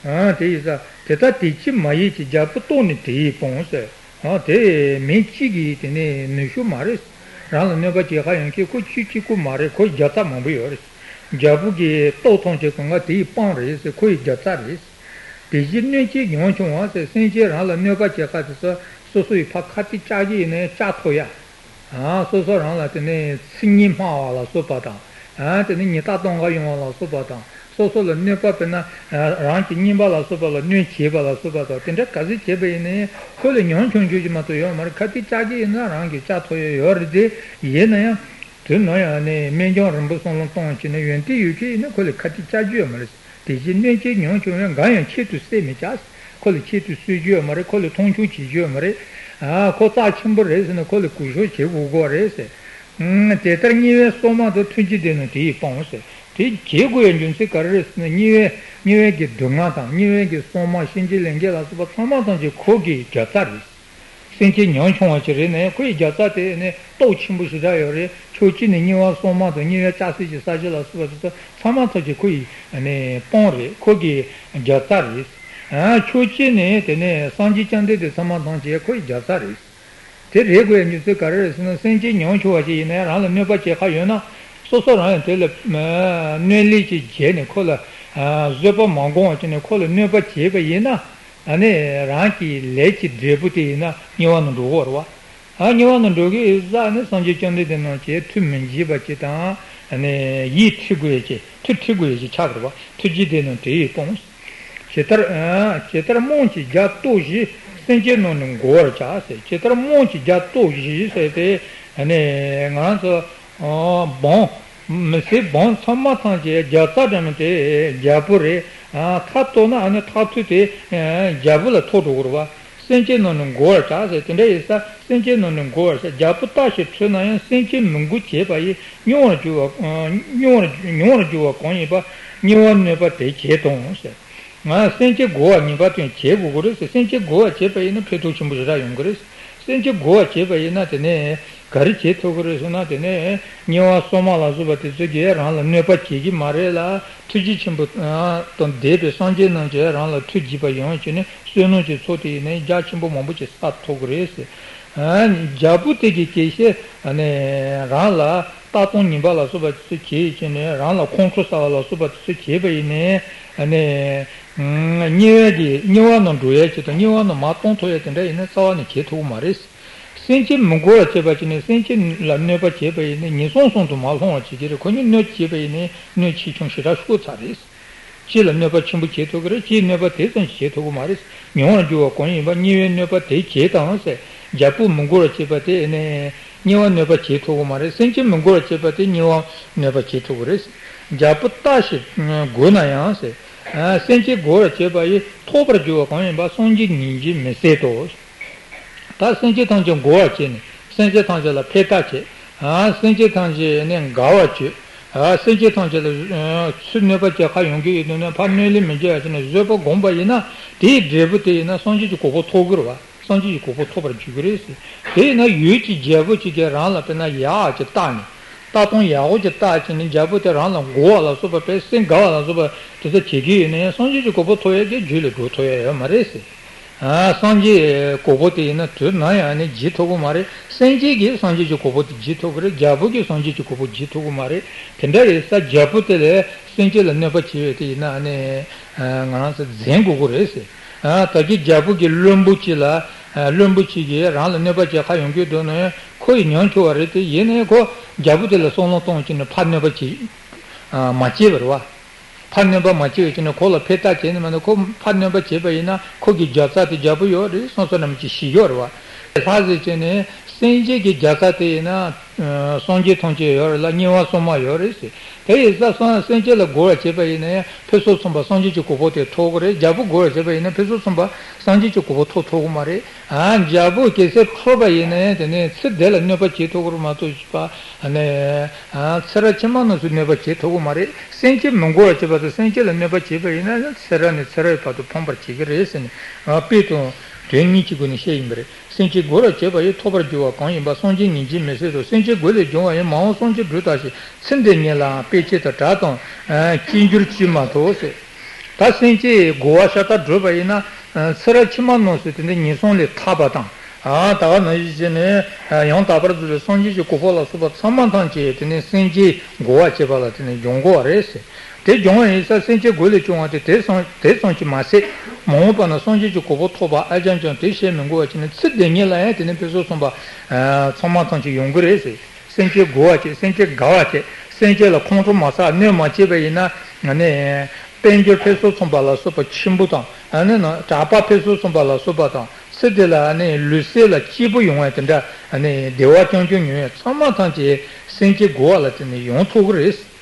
ཨ་དེ་ཡིན་ས་དེ་ལྟར་དེ་ཅིས་མ་ཡིན་གྱི། རྒྱལ་པོ་ལྟོགས་ནས་དེ་ཡིས་སྤོངས་ཟེར། ཨ་དེ་མི་གཅིག་གིས་དེ་ནས་ནུས་ཤུགས་མ་རེད། རང་ལ་གནོད་པ་བྱེད་ཁ་ཡོང་མཁན་ཁོ་ཁྱོད་གཅིག་པུ་མ་རེད། ཁོ་རྒྱབ་རྩ་མང་པོ་ཡོད་རེད། རྒྱལ་པོ་གི་ལྟོགས་ཐམས་ཅད་གང་ག་དེ་ཡིས་སྤངས་རེད་ཟེར། ཁོ་ཡི་རྒྱབ་རྩ་རེད། དེ་བཞིན་གནོད་བྱེད་ཉམ་ཆུང་བ་ཟེར། སེམས་ཅན་རང་ལ་གནོད་པ་བྱེད་ཁ་དེ་ཚོ་སོ་སོ་ཡི་ཕར་ཁ་གཏད་བཅག་གི་ཡིན་ན་ཡང་བཅག་ཐུབ་ཡ། ཨ་སོ་སོ་རང་ལ་དེ་ནས་ཚིག་ངན་སྨྲ་བ་ལ་སོགས་པ་དང་། ཨ་དེ་ནས་ཉེས་རྡུང་གཏོང་ག་ཡོང་བ་ལ་སོགས་པ་དང་། སོ་སོ་ལ་གནོད་པ་དཔེར་ན་རང་གི་རྔན་པ་ལ་སོགས་པ་ལ་གནོད་བྱེད་པ་ལ་སོགས་པ་དང་དེ་འདྲ་ག་ཚོད་བྱས་པ་ཡིན་ན་ཡང་ཁོ་ལ་ཉམ་ཆུང་ཆུང་ཅིག་མ་གཏོགས་ཡོད་མ་རེད། ཁ་གཏད་བཅག་གི་ཡིན་ན་རང་གིས་བཅག་ཐུབ་ཡ་ཡོད་རེད་དེ། ཡིན་ན་ཡང་དུས་ནམ་ཡང་ནས་སྨན་ལྗོངས་རིང་པོ་བསམ་བློ་གཏོང་བྱས་ནས་ཡོན་ཏན་ཡོད་མཁན་ཡིན་ན་ཁོ་ལ་ཁ་གཏད་བཅག་རྒྱུ་ཡོད་མ་རེད། དེ་བཞིན་གནོད་བྱེད་ཉམ་ཆུང་བས་འགའ་ཡང་ཆེད་དུ་བསད་མི་བྱ། ཁོ་ལ་ཆེད་དུ་གསོད་རྒྱུ་ཡོད་མ་རེད། ཁོ་ལ་མཐོང་ཆུང་བྱེད་རྒྱུ་ཡོད་མ་རེད། ཨ་ཁོ་རྩ་ཆེན་པོ་རེད་ཟེར་ན་ཁོ་ལ་གུས་ཞབས་བྱེད་དགོས་ཀྱི་རེད་ཟེར། ཨང་། དེ་ལྟར་དམྱལ་བའི་སོ་མ་དང་། ཐུབ་རྒྱུ་དེ་ནི་དེ་ཡིས་སྤོངས་ཟེར། དེ་བྱེད་དགོས་ཡ་རྒྱུ་མཚན་ག་རེ་རེད་ཟེར་ན་དམྱལ་བའི་དམྱལ་བའི་གི་སྡུག་བསྔལ་དང་དམྱལ་བའི་གི་སོ་མ་གཤིན་རྗེ་ལས་མཁན་ལ་སོགས་པ་ཚང་མ་ཐམས་ཅད་ཁོ་གི་རྒྱབ་རྩ་རེད། སེམས་ཅན་ཉམ་ཆུང་བ་ཞིག་རེད་ན་ཡང་ཁོ་ཡི་རྒྱབ་རྩ་དེ་ནི་སྟོབས་ཆེན་པོ་ཞེ་དྲག་ཡོད་རེད། ཕྱོགས་གཅིག་ནས་དམྱལ་བ་སྲུང་མ་དང་དམྱལ་བའི་ལྕགས་སྲེག་གི་ས་གཞི་ལ་སོགས་པ་དེ་ཚོ་ཚང་མ་ཐམས་ཅད་ཁོ་ཡི་ནི་དཔུང་རེད། ཁོ་གི་རྒྱབ་རྩ་རེད། ཨ་ཕྱོགས་གཅིག་ནས་དེ་ནས་སངས་རྒྱས་བཅོམ་ལྡན་འདས་ཚང་མ་ཐམས་ཅད་ཁོ་ཡི་རྒྱབ་རྩ་རེད། དེ་རེད་དགོས་ཡ་རྒྱུ་མཚན་ག་རེ་རེད་ཟེར་ན་སེམས་ཅན་ཉམ་ཆུང་བ་ཞིག་ཡིན་ན་ཡང་རང་ལ་གནོད་པ་བྱེད་ཁ་ཡོད་ན་སོ་སོ་རང་ཡང་དེ་ལ་གནོད་ལན་ཅིག་བྱས་ནས་ཁོ་ལ་བཟོད་པ་མ་བསྒོམས་པ་བྱས་ནས་ཁོ་ལ་གནོད་པ་བྱས་པ་ཡིན་ན། ཨ་ནི་རང་གི་ལས་ཀྱི་འབྲས་བུ་དེ་ཡིན་ན་དམྱལ་བ་ནང་འགྲོ་གི་ཡོད་རེད་བ། ཨ་དམྱལ་བ་ནང་འགྲོ་གི་ཡོད་ས་ནི་སངས་རྒྱས་བཅོམ་ལྡན་འདས་རྣམས་ཀྱིས་ཐུགས་མི་དགྱེས་པ་ཅིག་དང་ཨ་ནི་ཡིད་ཁྲི་དགོས་ཡ་ཅིག་ཐུགས་ཁྲི་དགོས་ཡ་ཅིག་ཆགས་ཀྱི་རེད་བ། ཐུགས་རྗེ་ལྡན་ནོ་དེ་ཡིས་སྤོངས། ཇི་ལྟར་ཇི་ལྟར་རྨོངས་ཀྱིས་རྒྱ་བཏོགས་བཞིན། སེམས་ཅན་རྣམས་ནི་མགུ་བར་བྱ་ཟེར། ཇི་ལྟར་རྨོངས་ཀྱིས་རྒྱ་བཏོགས་བཞིན་ཟེར་ཏེ་ཨ་ནི་ང་རང་ཚོ། འབངས། མི་སེར་འབངས་ཚང་མ་ཐམས་ཅད་རྒྱབ་རྩ་འདྲ་མིན་དེ་རྒྱལ་པོ་རེད། ཨ་ཐག་གཏོགས་ན་ཨ་ནི་ཐག་ཐུད་དེ་རྒྱལ་པོ་ལ་ཐོགས་འགྲོ་གི་རེད་བ། སེམས་ཅན་རྣམས་ནི་མགུ་བར་བྱ་ཟེར། དེ་འདྲ་ཡིན་ཙང་སེམས་ཅན་རྣམས་ནི་མགུ་བར་བྱ། རྒྱལ་པོ་ལྟ་ཞིག་ཁྲོས་ན་ཡང་། སེམས་ཅན་མི་མགུ་བྱེད་པ་ཡིས། མྱོང་བར་འགྱུར་བ། མྱོང་བར་མྱོང་བར་འགྱུར་བ་གང་ཡིན་པ། དམྱལ་བ་གནོད་པ་དེས་བྱེད་དང་ཟེར། ང་སེམས་ཅན་མགུ་བ་ངེས་པར་དུ་བྱེད་དགོས་ཀྱི་རེད་ཟེར། སེམས་ཅན་མགུ་བ་བྱེད་པ་ཡིན་ན་ཕན་ཐོགས་ཆེན་པོ་ཞེ་དྲག་ཡོང་གི་རེད། སེམས་ཅན་མགུ་བ་བྱེད་པ་ཡིན་ན་དེ་ནས་ག་རེ་བྱེད་ཐུབ་ཀྱི་རེད་ཟེར་ན། དེ་ནས་དམྱལ་བ་སྲུང་མ་ལ་སོགས་པ་དེ་ཚོ་གིས་རང་ལ་གནོད་པ་བྱེད་ཀྱི་མ་རེད་ལ། ཐུགས་རྗེ་ཆེན་པོ་དང་ལྡན་པའི་སངས་རྒྱས་རྣམས་ཀྱིས་རང་ལ་ཐུགས་དགྱེས་པ་ཡོང་བྱས་ནས་བསོད་ནམས་ཀྱི་ཚོགས་དེ་ཡིས་ནི་རྒྱ་ཆེན་པོ་མང་པོ་ཅིག་བསགས་ཐུབ་ཀྱི་རེད་ཟེར། རྒྱལ་པོ་དེ་གིས་ཀྱེ་ཤེས་ནས་རང་ལ་ལྟ་སྟངས་ངན་པ་ལ་སོགས་པ་དེ་ཚོ་བྱས་བྱས་ནས་རང་ལ་ཁོང་ཁྲོ་ཟ་བ་ལ་སོགས་པ་དེ་ཚོ་བྱས་པ་ཡིན་ནའི་དམྱལ་བའི་གི་དམྱལ་བ་ནང་འགྲོ་ཡས་ཆེད་དང་དམྱལ་བ་ནང་མར་གཏོང་ཐུབ་ཡས་དེ་འདྲ་ཡིན་ན་རྩ་བ་ནས་བྱེད་ཐུབ་ཀྱི་མ་རེད། སེམས་ཅན་མི་མགུ་བར་བྱེད་པ་བྱས་ནས་སེམས་ཅན་ལ་གནོད་པ་བྱེད་པ་ཡིན་ནའི་ངན་སོང་གསུམ་དུ་མར་ལྷུང་བ་བྱེད་ཀྱི་རེད། ཁོ་གཉིས་གནོད་བྱེད་པ་ཡིན་ནའི་གནོད་ཆེ་ཆུང་ཞེ་དྲག་ཤོར་ཚར་རེད། ཅིག་ལ་གནོད་པ་ཆེན་པོ་བྱེད་ཐུབ་ཀྱི་རེད། ཅིག་གནོད་པ་དེ་ཙམ་ཞིག་བྱེད་ཐུབ་ཀྱི་མ་རེད། མྱོང་བར་འགྱུར་བ་གང་ཡིན་པ། དམྱལ་བའི་གནོད་པ་དེས་བྱེད་དང་ཟེར། རྒྱལ་པོ་མི་མགུ་བར་བྱེད་པ་དེ་ནི་དམྱལ་བ་གནོད་པ་བྱེད་ཐུབ་ཀྱི་མ་རེད། སེམས་ཅན་མི་མགུ་བར་བྱེད་པ་དེ་དམྱལ་བ་གནོད་པ་བྱེད་ཐུབ་ཀྱི་རེད། རྒྱལ་པོ་ལྟ་ཞིག་མགུ་ན་ཡང་ཟེར། སེམས་ཅན་མགུ་བར་བྱེད་པ་ཡིས། ཐོབ་པར་འགྱུར་བ་གང་ཡིན་པ། སངས་རྒྱས་ཉིད་ཀྱིས་མི་ཟད་དོ། ད་སེམས་ཅན་ཐམས་ཅད་མགུ་བར་བྱས་ནས་སེམས་ཅན་ཐམས་ཅད་ལ་ཕན་བཏགས་བྱེད། ཨ། སེམས་ཅན་ཐམས་ཅད་ནི་དགའ་བར་བྱེད། ཨ། སེམས་ཅན་ཐམས་ཅད་ལ་ཚུར་གནོད་པ་བྱེད་ཁ་ཡོང་གི་ཡོད་དུས་ནས་ཕར་གནོད་ལན་མི་འཇལ་བ་བྱས་ནས་བཟོད་པ་བསྒོམས་པ་ཡིན་ན། དེའི་འབྲས་བུ་དེ་ཡིན་ན་སངས་རྒྱས་ཀྱི་གོ་འཕང་ཐོབ་ཀྱི་རེད་བ། སངས་རྒྱས་ཀྱི་གོ་འཕང་ཐོབ་པར་འགྱུར་གྱི་རེད་ཟེར། དེ་ཡིན་ན་ཡུལ་གྱི་རྒྱལ་པོ་གཅིག་གིས་རང་ལ་དཔེར་ན་ཡག་ཅིག་བལྟས་ནས། ལྟ་སྟངས་ཡག་པོ་ཅིག་བལྟས་བྱས་ནས་རྒྱལ་པོ་དེ་རང་ལ་མགུ་བ་ལ་སོགས་པ་བས་སེམས་དགའ་བ་ལ་སོགས་པ་དེ་ཚོ་བྱེད་ཀྱི་ཡོད་ན་ཡང་། སངས་རྒྱས་ཀྱི་གོ་འཕང་ཐོབ་ཡས་ཀྱི་རྒྱུ་ལ་འགྲོ་ཐུབ་ཡས་ཡོད་མ་རེད་ཟེར། ཨ། སངས་རྒྱས་གོ་འཕང་དེ་ཡིན་ན་དུས་ནམ་ཡང་ནི་བརྗེད་ཐུབ་ཀྱི་མ་རེད། སེམས་ཅན་གྱིས་སངས་རྒྱས་ཀྱི་གོ་འཕང་དེ་བརྗེད་ཐུབ་ཀྱི་རེད། རྒྱལ་པོ་གིས་སངས་རྒྱས་ཀྱི་གོ་འཕང་བརྗེད་ཐུབ་ཀྱི་མ་རེད། དེ་འདྲ་ཡིན་ཙང་རྒྱལ་པོ་དེ་ལ་སེམས་ཅན་ལ་གནོད་པ་བྱེད་ཡས་དེ་ཡིན་ན་ནི་ང་རང་ཚོ་འཛེམ་དགོས་ཀྱི་རེད་ཟེར། ཨ། ད་གིན་རྒྱལ་པོ་གི་བློན་པོ་གཅིག་ལ། ཨ། བློན་པོ་གཅིག་གིས་རང་ལ་གནོད་པ་བྱེད་ཁ་ཡོང་གི་འདུག་ན་ཡང་ཁོ་ཡིས་ཉན་ཆོག་པ་རེད་དེ། ཡིན་ནའི་ཁོ་རྒྱལ་པོ་དེ་ལ་བསམ་བློ་གཏོང་བྱས་ནས་ཕར་གནོད་པ་བྱེད། ཨ། མ་བྱེད་པ་རེད་བ། ཕར་གནོད་པ་མ་བྱེད་པ་བྱས་ནས་ཁོ་ལ་ཕན་བཏགས་བྱས་ནས་མ་གཏོགས། ཁོ་ཕར་གནོད་པ་བྱས་པ་ཡིན་ན་ཁོ་གི་རྒྱལ་ས་དེ་རྒྱལ་པོ་ཡོད་རེད། སོ་སོ་རྣམས་ཀྱིས་ཤེས་ཀྱི་ཡོད་རེད་བ། ལྷ་ཟེར་བྱས་ནས་སེམས་ཅན་གྱི་རྒྱལ་ས་དེ་ཡིན་ན། ཨ། སངས་རྒྱས་ཐམས་ཅད་ཡོད་རེད་ལ། དམྱལ་བ་སྲུང་མ་ཡོད་རེད་ཟེར། དེ་ཡིན་ཙང་སེམས་ཅན་ལ་མགུ་བར་བྱེད་པ་ཡིན་ན་ཡང་ཕུན་སུམ་ཚོགས་པ་སངས་རྒྱས་ཀྱི་གོ་འཕང་དེ་ཐོབ་ཀྱི་རེད། རྒྱལ་པོ་མགུ་བར་བྱེད་པ་ཡིན་ན་ཕུན་སུམ་ཚོགས་པ་སངས་རྒྱས་ཀྱི་གོ་འཕང་ཐོབ་ཐུབ་ཀྱི་མ་རེད། ཨ། རྒྱལ་པོ་གེ་སར་ཁྲོས་པ་ཡིན་ན་ཡང་དེ་ནས་ཚེ་འདི་ལ་གནོད་པ་བྱེད་ཐུབ་ཀྱི་རེད་མ་གཏོགས། ཨ་ནི། ཨ། ཚེ་རབས་ཕྱི་མ་རྣམས་སུ་གནོད་པ་བྱེད་ཐུབ་ཀྱི་མ་རེད། སེམས་ཅན་མི་མགུ་བར་བྱེད་པ་དང་སེམས་ཅན་ལ་གནོད་པ་བྱེད་པ་ཡིན་ན་ཚེ་རབས་ནས་ཚེ་རབས་བར་དུ་ཕོངས་པར་བྱེད་ཀྱི་རེད་ཟེར་ནས། ཨ། དཔེ་དང་དོན་གཉིས་ཀྱི་སྒོ་ནས་བཤད་ཡིན་པ་རེད། སེམས་ཅན་མགུ་བར་བྱེད་པ་ཡིས། ཐོབ་པར་འགྱུར་བ་གང་ཡིན་པ། སངས་རྒྱས་ཉིད་ཀྱིས་མི་ཟད་དོ། སེམས་ཅན་མགུ་ལས་བྱུང་བ་ཡིན། མ་འོངས་སངས་རྒྱས་འགྲུབ་ལྟ་ཞིག། ཚེ་འདི་ཉིད་ལའང་དཔེ་ཅན་དུ། གྲགས་དང་སྐྱེ་འགྱུར་ཅིས་མ་ཐོབ་ཟེར། ད་སེམས་ཅན་མགུ་བ་ཤ་སྟག་བྱས་པ་ཡིན་ན། ཚེ་རབས་ཕྱི་མ་རྣམས་སུ་དེ་འདྲའི་ངན་སོང་ལས་ཐར་པ་དང་། ཨ། ད་ག་ནང་བཞིན་བྱས་ནས་ཡང་དག་པར་རྫོགས་པའི་སངས་རྒྱས་ཀྱི་གོ་འཕང་ལ་སོགས་པ་ཚང་མ་ཐམས་ཅད་དེ་ནས་སེམས་ཅན་མགུ་བ་བྱས་པ་ལ་དེ་ནས་འབྱུང་དགོས་པ་རེད་ཟེར། དེ་འབྱུང་བ་ཡིན་ཙང་སེམས་ཅན་མགུ་ལས་བྱུང་བ་དེ་དེ་ཙམ་དེ་ཙམ་གྱིས་མ་ཟད། མ་འོངས་པ་ན་སངས་རྒྱས་ཀྱི་གོ་འཕང་ཐོབ་པ་ཨ་ཅང་ཅང་དེ་བཤད་མི་དགོས་པ་བྱས་ནས་ཚེ་འདི་ཉིད་ལ་ཡང་དེ་ནས་ཕུན་སུམ་ཚོགས་པ་ཚང་མ་ཐམས་ཅད་ཡོང་གི་རེད་ཟེར། སེམས་ཅན་མགུ་བ་བྱས། སེམས་ཅན་དགའ་བ་བྱས། སེམས་ཅན་ལ་ཁོང་ཁྲོ་མ་ཟ། གནོད་མ་བྱས་པ་ཡིན་ན། ཨ་ནི། དཔལ་འབྱོར་ཕུན་སུམ་ཚོགས་པ་ལ་སོགས་པ་ཆེན་པོ་དང་། ཨ་ནི་ན་གྲགས་པ་ཕུན་སུམ་ཚོགས་པ་ལ་སོགས་པ་དང་། ཚེ་འདི་ལ་ཨ་ནི་ལུས་སེམས་ལ་སྐྱིད་པོ་ཡོང་བ་དེ་འདྲ། ཨ་ནི་བདེ་བ་རྐྱང་རྐྱང་མྱོང་ཡ་ཚང་མ་ཐམས་ཅད་སེམས་ཅན་མགུ་བ་ལ་དེ་ནི་ཡོང་ཐུབ་ཀྱི་རེད།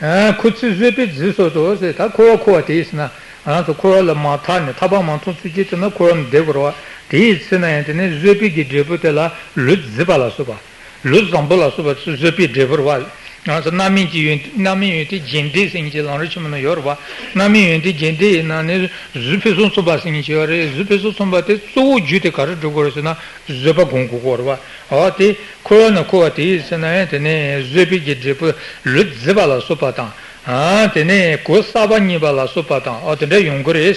ཨ། ཁོ་ཚོས་བཟོད་པས་རྫིས་སོ་ཏོ་ཟེར། ད་འཁོར་བ་འཁོར་བ་དེ་ཡིན་ཟེར་ན། ང་ཚོ་འཁོར་བ་ལ་མ་ཐར་ནས་ཐར་པ་མ་ཐོབ་ཚུལ་གྱིས་བལྟས་ན་འཁོར་བ་ནས་བསྡད་དགོས་རེད་བ། དེ་ཡིན་ཟེར་ན་ཡང་དེ་ནི་བཟོད་པའི་གི་འབྲས་བུ་དེ་ལ་ལུས་རྫིས་པ་ལ་སོགས་པ། ལུས་བཟང་པོ་ལ་སོགས་པ་བཟོད་པའི་འབྲས་བུ་རེད་བ། ང་ཚོ་རྣམ་སྨིན་གྱི་ཡོན། རྣམ་སྨིན་ཡོན་ཏན་རྒྱས་འབྲས་ཟེར་མཁན་ཅིག་ལམ་རིམ་ཆེན་མོ་ན་ཡོད་རེད་བ། རྣམ་སྨིན་ཡོན་ཏན་རྒྱས་འབྲས་ཡིན་ན་ནི་གཟུགས་ཕུན་སུམ་ཚོགས་པ་ཟེར་མཁན་ཅིག་ཡོད་རེད། གཟུགས་ཕུན་སུམ་ཚོགས་པ་དེ་གཙོ་བོ་རྒྱུ་དེ་ག་རེ་སྒྲུབ་དགོས་རེད་ཟེར་ན། བཟོད་པ་སྒོམ་དགོས་ཀྱི་རེད་བ། འོ་དེ། འཁོར་བ་ན་འཁོར་བ་དེ་ཡིན་ཟེར་ན་ཡང་དེ་ནས་བཟོད་པའི་གི་འབྲས་བུ་ལུས་རྫིས་པ་ལ་སོགས་པ་དང་། ཨ། དེ་ནས་གོས་གསར་པ་རྙེད་པ་ལ་སོགས་པ་དང་། ཨོ་དེ་འདྲ་ཡོང་གི་རེད་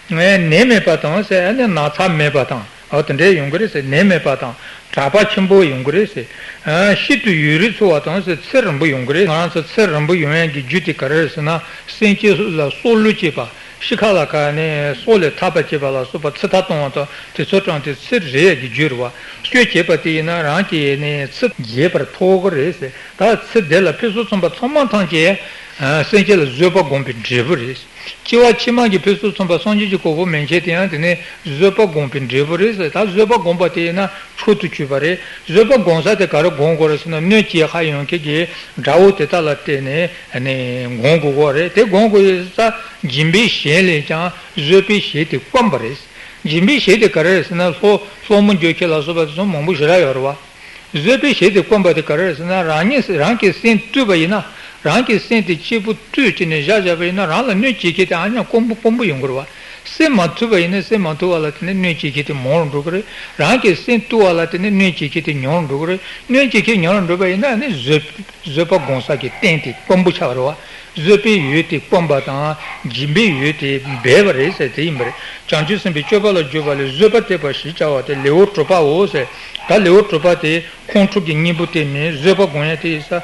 ཟེར། ནད་མེད་པ་དང་ཟེར། ཨ་ནི་ན་ཚ་མེད་པ་དང་། ཨོ་དེ་འདྲ་ཡོང་གི་རེད་ཟེར། ནད་མེད་པ་དང་གྲགས་པ་ཆེན་པོ་ཡོང་གི་རེད་ཟེར། ཨ། ཤིན་ཏུ་ཡུན་རིང་འཚོ་བ་དང་ཟེར། ཚེ་རིང་པོ་ཡོང་གི་རེད། ང་རང་ཚོ་ཚེ་རིང་པོ་ཡོང་ཡག་གི་རྒྱུ་དེ་ག་རེ་རེད་ཟེར་ན། སེམས་ཅན་ལ་སྲོག་བླུ་བྱེད་པ། ཤི་ཁ་ལ་ཁ་ནས་སྲོག་ལས་ཐར་པ་བྱེད་པ་ལ་སོགས་པ། ཚེ་ཐར་གཏོང་བ་དང་དེ་ཚོ་དྲངས་ཏེ་ཚེ་རིང་ཡག་གི་རྒྱུ་རེད་བ། སྤྱོད་བྱེད་པ་དེ་ཡིན་ན་རང་གི་ནི་ཚེ་རྒྱས་པར་ཐོགས་ཀྱི་རེད་ཟེར། ད་ཚེ་འདི་ལ་ཕུན་སུམ་ཚོགས་པ་ཚང་མ་ཐམས་ཅད་སེམས་ཅན་ལ་བཟོད་པ་སྒོམ་པའི་འབྲས་བུ་རེད། སྐྱེ་བ་ཕྱི་མ་གི་ཕུན་སུམ་ཚོགས་པ་སངས་རྒྱས་ཀྱི་གོ་འཕང་མན་ཆད་དེ་ཡང་དེ་ནི་བཟོད་པ་སྒོམ་པའི་འབྲས་བུ་རེད་ཟེར། ད་བཟོད་པ་སྒོམ་པ་དེ་ཡིན་ན་མཆོག་ཏུ་གྱུར་པ་རེད། བཟོད་པ་སྒོམ་ས་དེ་ག་རེ་སྒོམ་དགོས་རེད་ཟེར་ན། གནོད་བྱེད་ཁ་ཡོང་མཁན་གྱི་དགྲ་བོ་དེ་དག་ལ་བརྟེན་ནས་ནི་སྒོམ་དགོས་ཀྱི་རེད། དེ་སྒོམ་དགོས་ས་སྦྱིན་པའི་ཞལ་ལས་ཀྱང་བཟོད་པའི་ཞལ་དེ་དཀོན་པ་རེད། སྦྱིན་པའི་གཞི་དེ་ག་རེ་རེད་ཟེར་ན། སློབ་སློབ་མོ་འགྱོད་ཁྱི་ལ་སོགས་པ་དེ་ཚོ་མང་པོ་ཞེ་དྲག་ཡོད་རེད་བ། བཟོད་པའི་གཞི་དེ་དཀོན་པ་དེ་ག་རེ་རེད་ཟེར་ན། རང་ཉིད་རང་གི་སེམས་བཏུལ་བ་ཡིན་ན། རང་གི་སེམས་དེ་གཅིག་པུ་བཏུལ་བྱས་ནས་བཞག་བཞག་པ་ཡིན་ན། རང་ལ་གནོད་བྱེད་མཁན་དེ་ཨ་ཉག་དཀོན་པོ་དཀོན་པོ་ཡོང་གི་རེད་བ། སེམས་མ་བཏུལ་བ་ཡིན་ན། སེམས་མ་བཏུལ་བ་ལ་དེ་ནི་གནོད་བྱེད་མཁན་དེ་མང་རུ་འགྲོ་གི་རེད། རང་གི་སེམས་བཏུལ་བ་ལ་དེ་ནི་གནོད་བྱེད་མཁན་དེ་ཉུང་རུ་འགྲོ་གི་རེད། གནོད་བྱེད་མཁན་ཉུང་རུ་འགྲོ་བ་ཡིན་ན། ཨ་ནི་བཟོད་བཟོད་པ་སྒོམ་ས་གི་རྟེན་དེ་དཀོན་པོ་ཆགས་པ་རེད་བ། བཟོད་པའི་འོད་དེ་དཀོན་པ་དང་། སྦྱིན་པའི་འོད་དེ་སྦས་པ་རེད་ཟེར་དེ་ཡིན་པ་རེད། བྱང་ཆུབ་སེམས་དཔའི་སྤྱོད་པ་ལ་འཇུག་པ་ལས། བཟོད་པ་བསྟན་པ་ཞེས་བྱ་བ་སྟེ་ལེའུ་དྲུག་པའོ་ཟེར། ད་ལེའུ་དྲུག་པ་དེ་ཁོང་ཁྲོ་གི་གཉེན་པོ་དེ་མིན། བཟོད་པ་སྒོམ་ཡ་དེ་ཡིན་ས།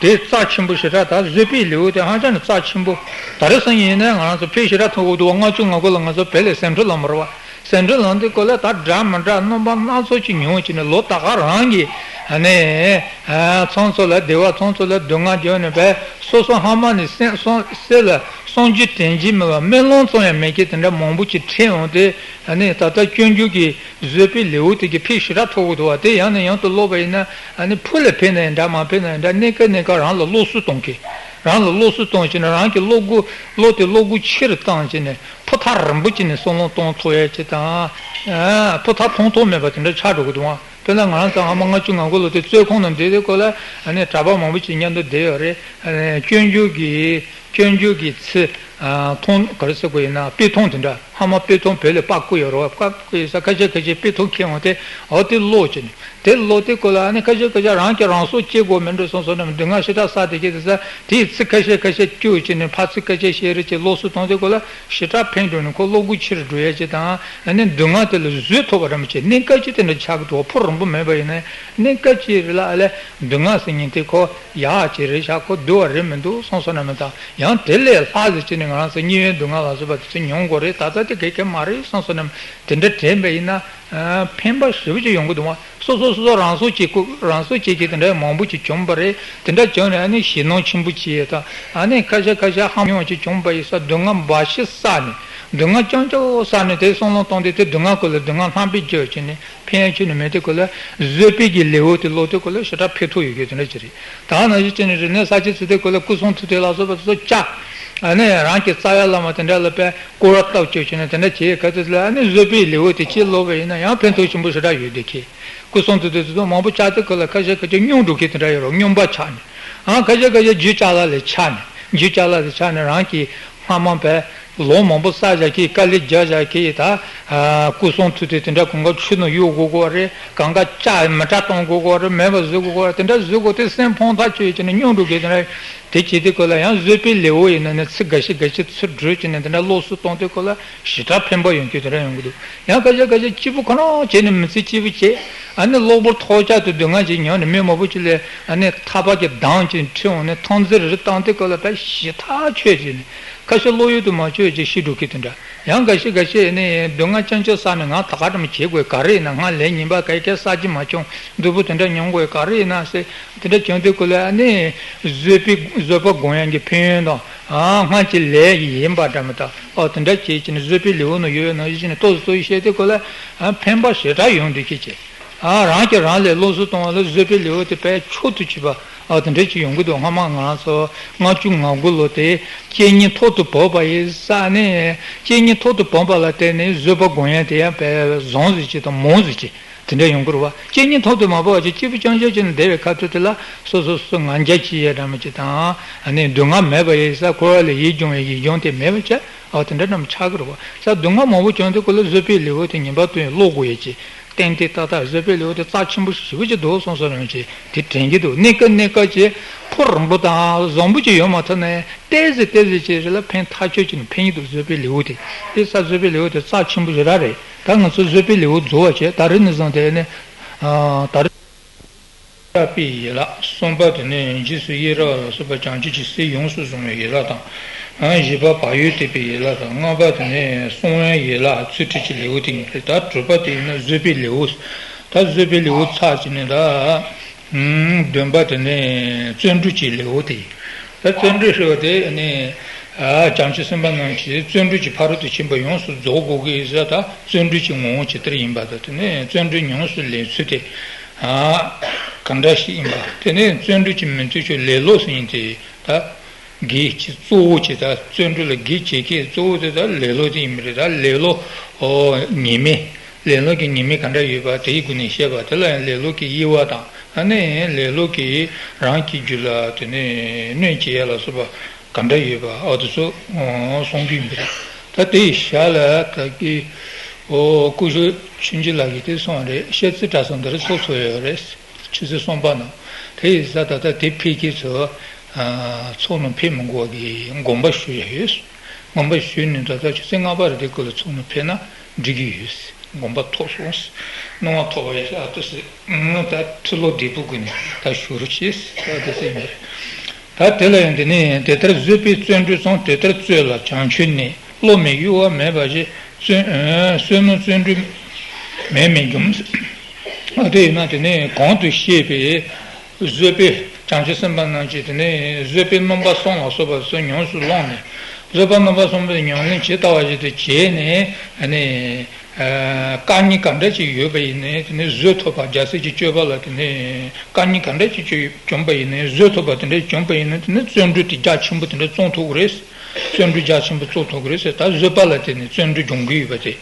དེ་རྩ་ཆེན་པོ་ཞེ་དྲག་ད་བཟོད་པའི་ལེའུ་དེ་ཧ་ཅང་ནས་རྩ་ཆེན་པོ། ད་རེས་སང་ཡིན་ན་ང་རང་ཚོ་ཕལ་ཞེ་དྲག་ཐོན་འོ་དུ་བ། ལྔ་བཅུ་ང་དགུ་ལ་ང་ཚོ་བོད་ལ་ཟིང་འཁྲུག་ལངས་པ་རེད་བ། ཟིང་འཁྲུག་ལངས་དུས་སྐབས་ལ་ད་འདྲ་མི་འདྲ་རྣམ་པ་སྣ་ཚོགས་ཅིག་མྱོང་བྱས་ནས། ལོ་ད་ག་རང་གི་ཨ་ནི་ཨ་ཚང་ཚོ་ལ། སྡེ་བ་ཚང་ཚོ་ལ་སྡུག་བསྔལ་བརྒྱབ་ནས་བས། སོ་སོ་ཧ་མ་ནས་སེམས་སོང་སེམས་ལ་བསམ་རྒྱུ་དྲན་རྒྱུ་མེད་པ། སྨོན་ལམ་ཙམ་ཡང་མེད་མཁན་དེ་འདྲ་མང་པོ་ཅིག་འཕྲད་འོང་སྟེ། ཨ་ནི་ད་ལྟ་སྤྱོད་འཇུག་གི་བཟོད་པའི་ལེའུ་དེ་གི་ཕལ་ཞེ་དྲག་ཐོབ་འོ་དུ་བ། དེ་ཡང་ནས་ཡང་དུ་ཀློག་པ་ཡིན་ན། ཨ་ནི་ཕུགས་ལ་ཕན་ན་ཡང་འདྲ་མ་ཕན་ན་ཡང་འདྲ། གནས་སྐབས་གནས་སྐབས་རང་ལ་སློབ་གསོ་གཏོང་མཁན། རང་ལ་སློབ་གསོ་གཏོང་བྱས་ནས། རང་གི་བློ་སྒོ་བློ་དེ་བློ་སྒོ་ཆེ་རུ་བཏང་བྱས་ནས། ཕུ་ཐག་རིང་པོ་བྱས་ནས་བསམ་བློ་གཏོང་ཐུབ་ཡ་ཅིག་དང་། ཨ་ཕུ་ཐག་ཐུང་ཐུང་མེད་པ་དེ་འདྲ་ཆགས་འགྲོ་གི་འདུག་ཨང་། དཔེར་ན་ང་རང་ཚོ་ཧ་མ་ལྔ་བཅུ་ང་དགུ་ལོ་དེ་གཙོས་ཁོང་ནང་བསྡད་དུས་སྐབས་ལ། ཨ་ནི་གྲྭ་པ་མང་པོ་ཅིག་མཉམ་དུ་བསྡད་ཡོད་རེད། ཨ་ནི་སྤྱོད་འཇུག་གི་སྤྱོད་འཇུག་གི་ཚིག་ཨ་ཐུང་ག་རེ་ཟེར་དགོས་ཡིན་ན། དཔེ་ཐུང་དེ་འདྲ། ཧ་མ་དཔེ་ཐུང་བོད་ལ་པར་བརྐོས་ཡོད་རེད་བ། པར་བརྐོས་ཡོད་ས་ཁ་ཤས་ཁ་ཤས་དཔེ་ཐུང་ཁྱེར་འོང་སྟེ། འོ་དེ་ཀློག་བྱས་ནས། དེ་ཀློག་དུས་སྐབས་ལ་ཨ་ནི་ཁ་ཤས་ཁ་ཤས་རང་གིས་རང་སྲོག་བཅད་དགོས་མིན་འགྲོ་བསམ་བསམ་ནས། སྡུག་བསྔལ་ཞེ་དྲག་བསགས་བསྡད་ཀྱི་དེ་ས། དེའི་ཚིག་ཁ་ཤས་ཁ་ཤས་བསྐྱུར་བྱས་ནས། ཕར་ཚིག་ཁ་ཤས་བཤད་རེས་བྱས་སློབ་གསོ་གཏོང་དུས་སྐབས་ལ་ཞེ་དྲག་ཕན་འགྲོ་ནས། ཁོ་བློ་སྒོ་ཆེ་རུ་འགྲོ་ཡ་ཅིག་དང་། ཨ་ནི་སྡུག་བསྔལ་དེ་ལ་བཟོད་ཐུབ་པ་འདྲ་མོ་བྱས། གནས་སྐབས་ཅིག་དེ་འདྲ་ཆགས་ཀྱི་འདུག་ཕུགས་རིང་པོ་མེད་པ་ཡིན་ན། གནས་སྐབས་ཅིག་རེ་ལ་ཨ་ལས་སྡུག་བསྔལ་ཟེར་མཁན་དེ་ཁོ་ཡག་ཅིག་རེད་ཤག་ཁོ་སྡུག་པ་རེད་མི་འདུག་བསམ་བསམ་ནས་མི་དང་། ཡང་དེ་ལས་ལྷག་ཟེར་བྱས་ནས་ང་རང་ཚོ་དམྱལ་བའི་སྡུག་བསྔལ་ལ་སོགས་པ་དེ་ཚོ་མྱོང་དགོས་རེད། ད་ལྟ་དེ་ག་གེ་མ་རེད་བསམ་བསམ་ནས་དེ་འདྲ་དྲན་པ་ཡིན་ན། ཨ་ཕན་པ་ཞེ་པོ་ཅིག་ཡོང་གི་འདུག་བ། སོ་སོ་སོ་སོ་རང་སྲོག་བཅད་ཁུལ། རང་སྲོག་བཅད་མཁན་དེ་འདྲ་མང་པོ་ཅིག་བྱུང་བ་རེད། དེ་འདྲ་བྱུང་ནས་ཨ་ནི་ཞེད་སྣང་ཆེན་པོ་བྱས་དང་། ཨ་ནི་ཁ་ཤས་ཁ་ཤས་ཧམ་ཡོང་ཅིག་བྱུང་བ་ཡིན་ས། སྡུག་བསྔལ་འབའ་ཞིག་བསགས་ནས། སྡུག་བསྔལ་རྐྱང་རྐྱང་བསགས་ནས། དེ་བསམ་བློ་བཏང་སྟེ། དེ་སྡུག་བསྔལ་ཁོ་ལ་སྡུག་བསྔལ་ལྷག་པའི་རྒྱུ་བྱས་ནས་ཕན་ཡོན་ཅི་ནས་མེད། དེ་ཁོ་ལ་བཟོད་པའི་གི་ལེའུ་དེ་ཀློག་དུས་ཁོ་ལ་ཞེ་དྲག་ཕན་ཐོགས་ཡོད་རྒྱུ་དེ་འདྲ་ཅིག་རེད། ད་ནང་བཞིན་བྱས་ནས་རིག་གནས་གསར་བརྗེ་ཚུལ་དེ་ཁོ་ལ་སྐུ་གསུང་ཐུགས་རྟེན་ལ་སོགས་པ་དེ་ཚོ་བཅའ། ཨ་ནི་རང་གི་རྩ་བའི་བླ་མ་དེ་འདྲ་ལ་དཔེ་སྐོར་ར་བཏབ་བཅུག་བྱས་ནས་དེ་འདྲ་བྱེད་ག་དུས་ལ། ཨ་ནི་བཟོད་པའི་ལེའུ་དེ་གཅིག་ཀློག་པ་ཡིན་ན་ཡང་ཕན་ཐོགས་ཆེན་པོ་ཞེ་དྲག་ཡོད་བསྡད་ཀི། སྐུ་གསུང་ཐུགས་རྟེན་དེ་ཚོ་མང་པོ་བཅའ་དུས་ཁོ་ལ་ཁ་ཤས་ཁ་ཤས་སྙོམས་འགྲོ་མཁན་དེ་འདྲ་ཡོད་རེད། སྙོམས་པ་ཆགས་ནས། ཨ་ཁ་ཤས་ཁ་ཤས་རྒྱུད་བཅག་ལ་ལས་ཆགས་ནས། རྒྱུད་བཅག་ལ་ལས་ཆགས་ནས་རང་གི་སྔ་མ་བས་ལོ་མང་པོ་བསགས་བཞག་གི། དཀའ་ལས་རྒྱག་བཞག་གི། ད་ཨ་སྐུ་གསུང་ཐུགས་རྟེན་དེ་འདྲ་གང་ག་ཆུ་ནང་གཡུག་དགོས་དགོས་རེད། གང་ག་བཅག་མི་དྲག་གཏོང་དགོས་དགོས་རེད། མེད་པ་བཟོ་དགོས་དགོས་རེད། དེ་འདྲ་བཟོ་དགོས་དེ་སེམས་ཕམ་ཐག་ཆོད་བྱས་ནས་སྙོམས་འགྲོ་མཁན་དེ་འདྲ། དེ་བྱེད་དུས་ཁོ་ལ་ཡང་བཟོད་པའི་ལེའུ་ཡིན་ན་ནི་ཚིག་འགའ་ཤས་འགའ་ཤས་ཚུར་བསྒྲུབས་བྱས་ནས་དེ་འདྲ་སློབ་གསོ་གཏོང་དུས་ཁོ་ལ་ཞེ་དྲག་ཕན་པ་ཡོང་རྒྱུ་དེ་འདྲ་ཡོང་གི་འདུག་ཡང་ཁ་ཤས་ཁ་ཤས་སྐྱིད་པོ་ཁོ་རང་བྱས་ནས་མི་ཚེ་སྐྱིད་པོ་བྱས། ཨ་ནི་གློ་བུར་ཐོལ་རྒྱག་ཏུ་སྡུག་བསྔལ་ཅིག་མྱོང་ནས་མི་མང་པོ་ཅིག་ལ་ཨ་ནི་ཐག་པ་གི་འདམ་ཅིག་འཁྲུད་འོང་ནས་འཐོམ་རྩེ་རེ་རེ་བཏང་དུས་ཁོ་ལ་ད་ཞེ་ཐག་ཆོད་བྱས་ནས། ཁ་ཤས་བློ་ཡུལ་དུ་མ་ཆུད་ཅིག་ཤི་འགྲོ་མཁན་དེ་འདྲ། ཡང་འགའ་ཤས་འགའ་ཤས་ནི་སྡུག་བསྔལ་རྐྱང་རྐྱང་བསགས་ནས་ང་ད་ག་འདྲ་མ་བྱེད་དགོས། ག་རེ་ཡིན་ན་ང་ལས་ངན་པ་ག་གེ་བསགས་ཀྱི་མ་བྱུང་། སྡུག་པོ་དེ་འདྲ་མྱོང་དགོས། ག་རེ་ཡིན་ན་ཟེར་དེ་འདྲ་བྱུང་དུས་ཁོ་ལ་ནི་བཟོད་པའི་བཟོད་པ་སྒོམ་ཡག་གི་ཕན་ཡོན་དང་། ཨ་སྔར་གྱི་ལས་ཡིན་པ་འདྲ་མི་འདྲ། ཨོ་དེ་འདྲ་བྱེད་ཀྱི་ནི་བཟོད་པའི་ལེའུ་ནང་ཡོད་ནང་བཞིན་ཏོག་ཙམ་ཏོག་ཙམ་བཤད་དུས་ཁོ་ལ་ཨ་ཕན་པ་ཞེ་དྲག་ཡོང་དུས་ཁྱེད་ཀྱིས། ཨ་རང་གིས་རང་ལ་སློབ་གསོ་གཏོང་བ་ལ་བཟོད་པའི་ལེའུ་དེ་དཔེ་མཆོག་ཏུ་གྱུར་པ། ཨ་དེ་འདྲ་ཅིག་ཡོང་གི་འདུག་སྔ་མ་ང་ཚོ་ལྔ་བཅུ་ང་དགུ་ལོ་དེ་རྐྱེན་ངན་ཐོག་ཏུ་བབས་པ་ཡིན་ས་ནས། རྐྱེན་ངན་ཐོག་ཏུ་བབས་པ་ལ་བརྟེན་ནས་བཟོད་པ་སྒོམ་ཡག་དེ་ཡང་དཔེ་བཟང་ཟིག་ཅིག་དང་མང་ཟིག་ཅིག་དེ་འདྲ་ཡོང་གི་རེད་བ། རྐྱེན་ངན་ཐོག་ཏུ་མ་བབས་པ་ཅིག་སྐྱིད་པོ་རྐྱང་རྐྱང་བྱས་ནས་བསྡད་པའི་ཁ་ཐུག་དེ་ལ་སོ་སོ་སོ་ང་རྒྱལ་གྱི་ཡ་འདྲ་མོ་ཅིག་དང་། ཨ་ནི་སྡུག་བསྔལ་མེད་པ་ཡིན་ས། འཁོར་བ་ལས་ཡིད་གྱོང་བའི་ཡིད་གྱོང་དེ་མེད་པ་བྱས། ཨ་དེ་འདྲ་འདྲ་མོ་ཆགས་ཀྱི་རེད་བ། ས་སྡུག་བསྔལ་མང་པོ་བྱུང་དུས་ཁོ་ལ་བཟོད་པའི་ལེའུ་དེ་ངེས་པར་དུ་ཀློག་དགོས་ཡ་ཅིག་ཏན་ཏན་ཏག་ཏག་བཟོད་པའི་ལེའུ་དེ་རྩ་ཆེན་པོ་ཞེ་པོ་ཅིག་འདུག་བསམ་བསམ་རང་ཅིག་དེ་དྲན་གྱི་འདུག་གནས་སྐབས་གནས་སྐབས་ཀྱི་ཕུགས་རིང་པོ་དང་བཟང་པོ་ཅིག་ཡོང་མ་ཐུབ་ན་ཏོག་ཙམ་ཏོག་ཙམ་ཅིག་རེ་ལ་ཕན་ཐག་ཆོད་ཅིག་ནས་ཕན་གྱི་འདུག་བཟོད་པའི་ལེའུ་དེ། དེ་ས་བཟོད་པའི་ལེའུ་དེ་རྩ་ཆེན་པོ་ཞེ་དྲག་རེད། ད་ང་ཚོ་བཟོད་པའི་ལེའུ་རྫོགས་པ་བྱས། ད་རེས་ནས་བཟུང་སྟེ་ནི་ཨ་ད་རེས། བཀྲག་པའི་ཡན་ལག་གསུམ་པ་དེ་ནི་རྗེས་སུ་ཡི་རང་བ་ལ་སོགས་པ་བྱང་ཆུབ་ཀྱི་སེམས་ཡོངས་སུ་བཟུང་བའི་ཡན་ལག་དང་། བཞི་པ་བག་ཡོད་བསྟེན་པའི་ཡན་ལག་དང་། ལྔ་པ་དེ་ནི་གསང་བའི་ཡན་ལག་ཚུལ་ཁྲིམས་ཀྱི་ལེའུ་དེ་ཡིན་པས། ད་དྲུག་པ་དེ་ཡིན་ན་བཟོད་པའི་ལེའུ། ད་བཟོད་པའི་ལེའུ་ཚར་བྱས་ནས་ད། བདུན་པ་དེ་ནི་བརྩོན་འགྲུས་ཀྱི་ལེའུ་དེ་ཡིན། ད་བརྩོན་འགྲུས་ཟེར་བ་དེ་ནི་བྱང་ཆུབ་སེམས་དཔའ་རྣམས་ཀྱིས་བརྩོན་འགྲུས་ཀྱི་ཕ་རོལ་ཏུ་ཕྱིན་པ་ཡོངས་སུ་རྫོགས་དགོས་ཀྱི་ཡོད་ཟེར། ད་བརྩོན་འགྲུས་ཀྱི་ངོ་བོ་ཇི་ལྟར་ཡིན་པ་དང་། དེ་ནི་བརྩོན་འགྲུས་ཉམས་སུ་ལེན་ཚུལ་དེ། ཨ། གང་འདྲ་ཞིག་ཡིན་པ། དེ་ནས་བརྩོན་འགྲུས་ཀྱི་མི་མཐུན་ཕྱོགས་ལེ་ལོ་ཟེར་མཁན་དེ་ད། གེགས་ཀྱི་གཙོ་བོ་ཅིག་ད་བརྩོན་འགྲུས་ལ་གེགས་བྱེད་མཁན་གཙོ་བོ་དེ་ད་ལེ་ལོ་དེ་ཡིན་པ་རེད། ད་ལེ་ལོ་ཉེས་དམིགས། ལེ་ལོ་གི་ཉེས་དམིགས་ག་འདྲ་ཡོད་པ་དེའི་སྒོ་ནས་བཤད་པ་དེ་ལ་ཡང་ལེ་ལོ་གི་དབྱེ་བ་དང་། ཨ་ནི་ལེ་ལོ་གི་རང་གི་རྒྱུད་ལ་དེ་ནས་གནོད་བྱེད་ཡ་ལ་སོགས་པ་ག་འདྲ་ཡོད་པ་ཨ་དེ་ཚོ་གསུང་གི་ཡིན་པ་རེད། ད་དེའི་ཞར་ལ་ད་གི་ཨོ་སྐུ་ཞབས་ཆོས་འབྱོར་ལགས་ཀྱིས་དེ་གསུངས་རེད། བཤད་ཚུལ་གྲྭ་ཚང་འདིར་ཚོགས་ཚོགས་ཡོད་རེད། ཆུ་ཚོད་གསུམ་པ་ནང་། དེ་ཡིན་ཙང་ད་ལྟ་དེ་ཕེབས་མཁན་ཚོ་ཚོགས་ནང་ཕེབས་མི་དགོས་པ་གི་དགོངས་པ་ཞུ་ཡ་ཡོད། དགོངས་པ་ཞུས་ནས་ད་ལྟ་ཆུ་ཚོད་ལྔ་པ་རེ་དེ་སྐོར་ལ་ཚོགས་ནང་ཕེབས་ན་འགྲིག་གི་ཡོད། དགོངས་པ་ཐོབ་སོང་། སྣང་བ་ཐོབ་པ་ཡ་ཤ་ཨ་ཏོ་སི་ད་ཁྲི་ལོ་བདེ་པོ་ཀུན་ནས་ད་ཞུ་རོགས་བྱེད་ད་དེ་སེ་ཡིན་པ་རེད། ད་དེ་ལ་ཡང་དེ་ནས་དེ་ལྟར་བཟོད་པས་བརྩོན་འགྲུས་བརྩམས། དེ་ལྟར་བརྩོན་ལ་བྱང་ཆུབ་གནས། བློ་མི་གཡོ་བ་མེད་པ་ཞིག་བརྩོན་ཨ་བསོད་ནམས་བརྩོན་འགྲུས་མེད་མིན་འཇོམས། ཨ་དེ་ཡིན་ན་དེ་ནས་གོང་དུ་བཤད་པའི་བཟོད་པའི་བྱང་ཆུབ་སེམས་དཔའ་རྣམས་ཀྱིས་དེ་ནས་བཟོད་པའི་རྣམ་པ་གསུམ་ལ་སོགས་པ་ཚོ་ཉམས་སུ་བླངས་ནས། བཟོད་པ་རྣམ་པ་གསུམ་པོའི་ཉམས་ལེན་ཇི་ལྟ་བ་བཞིན་དུ་བྱས་ནས་ཨ་ནི་དཀའ་ངལ་ག་འདྲ་ཅིག་ཡོད་པ་ཡིན་ནའི་དེ་ནས་བཟོད་ཐུབ་པ། རྒྱལ་སྲས་ཀྱི་སྤྱོད་པ་ལ་དེ་ནས་དཀའ་ངལ་ག་འདྲ་ཅིག་བྱུང་བ་ཡིན་ནའི་བཟོད་ཐུབ་པ་དེ་འདྲ་བྱུང་བ་ཡིན་ན་དེ་ནས་བརྩོན་འགྲུས་དེ་རྒྱ་ཆེན་པོ་དེ་འདྲ་བརྩོན་ཐུབ་ཀྱི་རེད། བརྩོན་འགྲུས་རྒྱ་ཆེན་པོ་བརྩོན་ཐུབ་ཀྱི་རེད་ཟེར། ད་བཟོད་པ་ལ་བརྟེན་ནས་བརྩོན་འགྲུས་སྦྱོང་གི་ཡོད་པ་དེ།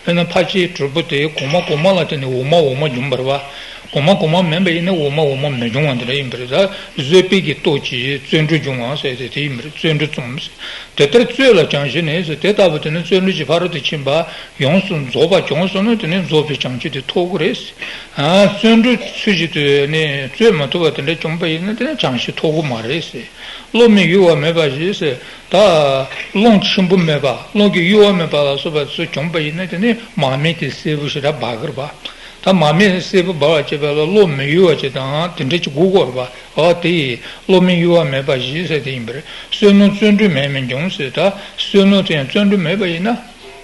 དཔེར་ན་ཕར་ཕྱིའི་གྲོགས་པོ་དེ་གོང་མ་གོང་མ་ལ་བརྟེན་ནས་འོག་མ་འོག་མ་སྦྱོང་བར་བ། གོང་མ་གོང་མ་མིན་པ་ཡིན་ན་འོག་མ་འོག་མ་མི་སྦྱོང་བ་འདི་འདྲ་ཡིན་པ་རེད། ད་བཟོད་པའི་གི་སྟོབས་ཀྱིས་བརྩོན་འགྲུས་སྦྱོང་བ་ཟེར་དེ་དེ་ཡིན་པ་རེད། བརྩོན་འགྲུས་རྩོམ་ཟེར། དེ་ལྟར་བརྩོན་ལ་བྱང་ཆུབ་གནས་ཟེར། དེ་ལྟ་བུ་དེ་ནི་བརྩོན་འགྲུས་ཀྱི་ཕ་རོལ་ཏུ་ཕྱིན་པ་ཡོངས་སུ་རྫོགས་པ་བྱུང་སོང་ན་དེ་ནི་རྫོགས་པའི་བྱང་ཆུབ་དེ་ཐོབ་ཀྱི་རེད། ཨ་བརྩོན་འགྲུས་ཚུལ་བཞིན་དུ་ནི་བརྩོན་མ་ཐུབ་པ་དེ་འདྲ་བྱུང་བ་ཡིན་ན་དེ་ནི་བྱང་ཆུབ་ཐོབ་ཀྱི་མ་རེད་ཟེར། བློ་མི་གཡོ་བ་མེད་པ་ཞིག་ཟེར། ད་རླུང་ཆེན་པོ་མེད་པ། རླུང་གི་གཡོ་བ་མེད་པ་ལ་སོགས་པ་ཚོ་བྱུང་བ་ཡིན་ན་དེ་ནི་མར་མེ་དེ་སེར་པོ་ཞེ་དྲག་འབར་གི་རེད་པ། ད་མར་མེ་སེར་པོ་འབར་བ་བྱེད་པ་ལ་བློ་མི་གཡོ་བ་ཅིག་དང་དེ་འདྲ་ཅིག་དགོས་ཀྱི་རེད་པ། ཨ་དེ་ཡིས་བློ་མི་གཡོ་བ་མེད་པ་ཞིག་ཟེར་དེ་ཡིན་པ་རེད། བསོད་ནམས་བརྩོན་འགྲུས་མེད་མིན་འཇོམས་ཟེར། ད་བསོད་ནམས་དེ་ཡང་བརྩོན་འགྲུས་མེད་པ་ཡིན་ན།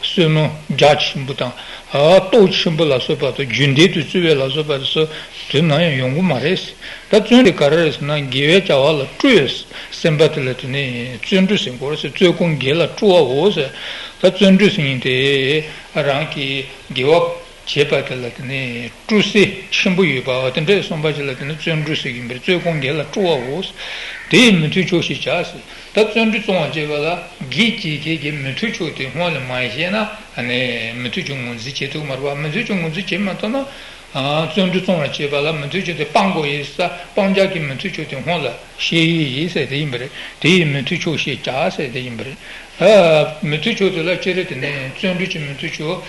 བསོད་ནམས་རྒྱ་ཆེན་པོ་དང་། ཨ་སྟོབས་ཆེན་པོ་ལ་སོགས་པ་དང་རྒྱུན་ལྡན་དུ་བརྩི་བའི་ལ་སོགས་པ་དེ་ཚོ་དུས་ནམ་ཡང་ཡོང་གི་མ་རེད། ད་བརྩོན་འགྲུས་ག་རེ་རེད་ཟེར་ན་དགེ་བའི་བྱ་བ་ལ་སྤྲོ་བའི་སེམས་པ་དེ་ལ་དེ་ནི་བརྩོན་འགྲུས་ཟེར་དགོས་རེད་ཟེར། བརྩོན་སྐོང་དགེ་ལ་སྤྲོ་བའོ་ཟེར། ད་བརྩོན་འགྲུས་ཟེར་མཁན་དེ་རང་གི་དགེ་བ་བྱེད་པ་དེ་ལ་དེ་ནི་སྤྲོ་སེམས་ཆེན་པོ་ཡོད་པ་དེ་འདྲ་གསུངས་པ་ཅིག་ལ་དེ་ནི་བརྩོན་འགྲུས་ཟེར་གྱི་ཡིན་པས། བརྩོན་སྐོང་དགེ་ལ་སྤྲོ་བའོ། དེ་ཡི་མི་མཐུན་ཕྱོགས་ཤེས་བྱ་ཟེར། ད་བརྩོན་འགྲུས་རྩོམ་པར་བྱེད་པ་ལ་གེགས་བྱེད་མཁན་གྱི་མི་མཐུན་ཕྱོགས་དེ་སྔོན་ལ་མ་ཤེས་ན་ཨ་ནི་མི་མཐུན་ཕྱོགས་ངོས་འཛིན་བྱེད་ཐུབ་མ་རེད་པ། མི་མཐུན་ཕྱོགས་ངོས་འཛིན་བྱེད་མ་ཐུབ་ན་ཨ་བརྩོན་འགྲུས་རྩོམ་པར་བྱེད་པ་ལ་མི་མཐུན་ཕྱོགས་དེ་སྤང་དགོས་ཡིན་ས། སྤང་བྱ་གི་མི་མཐུན་ཕྱོགས་དེ་སྔོན་ལ་ཤེས་ཡོད་ཡིན་ཟེར་དེ་ཡིན་པ་རེད། དེ་ཡི་མི་མཐུན་ཕྱོགས་ཤེས་བྱ་ཟེར་དེ་ཡིན་པ་རེད། ཨ་མི་མཐུན་ཕྱོགས་དེ་ལ་སྤྱིར་དེ་ནས་བརྩོན་འགྲུས་ཀྱི་མི་མཐུན་ཕྱོགས་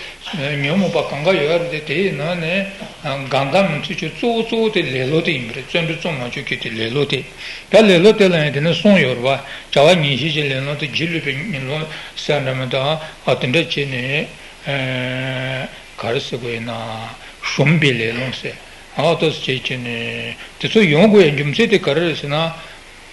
ཉོན་མོངས་པ་གང་ག་ཡོད་རེད་དེ། དེའི་ནང་ནས་གང་ག་མི་མཐུན་ཕྱོགས་གཙོ་བོ་གཙོ་བོ་དེ་ལེ་ལོ་དེ་ཡིན་པ་རེད། བརྩོན་འགྲུས་རྩོམ་མ་བཅུག་གི་དེ་ལེ་ལོ་དེ། ད་ལེ་ལོ་དེ་ལ་ཡང་དེ་ནས་གསུངས་ཡོད་རེད་པ། བྱ་བ་ཉེར་ཞི་ཅན་ལེ་ལོ་དང་། སྒྱིད་ལུག་པའི་ལེ་ལོ་ཟེར་འདྲ་མི་འདུག་ཨ་དེ་འདྲ་བྱས་ནས་ག་རེ་ཟེར་དགོས་ཡིན་ན་ཞུམ་པའི་ལེ་ལོ་ཟེར། ཨ་ཏོག་ཙམ་བྱས་བྱས་ནས་དེ་ཚོ་ཡོང་དགོས་ཡ་རྒྱུ་མཚན་དེ་ག་རེ་རེད་ཟེར་ན།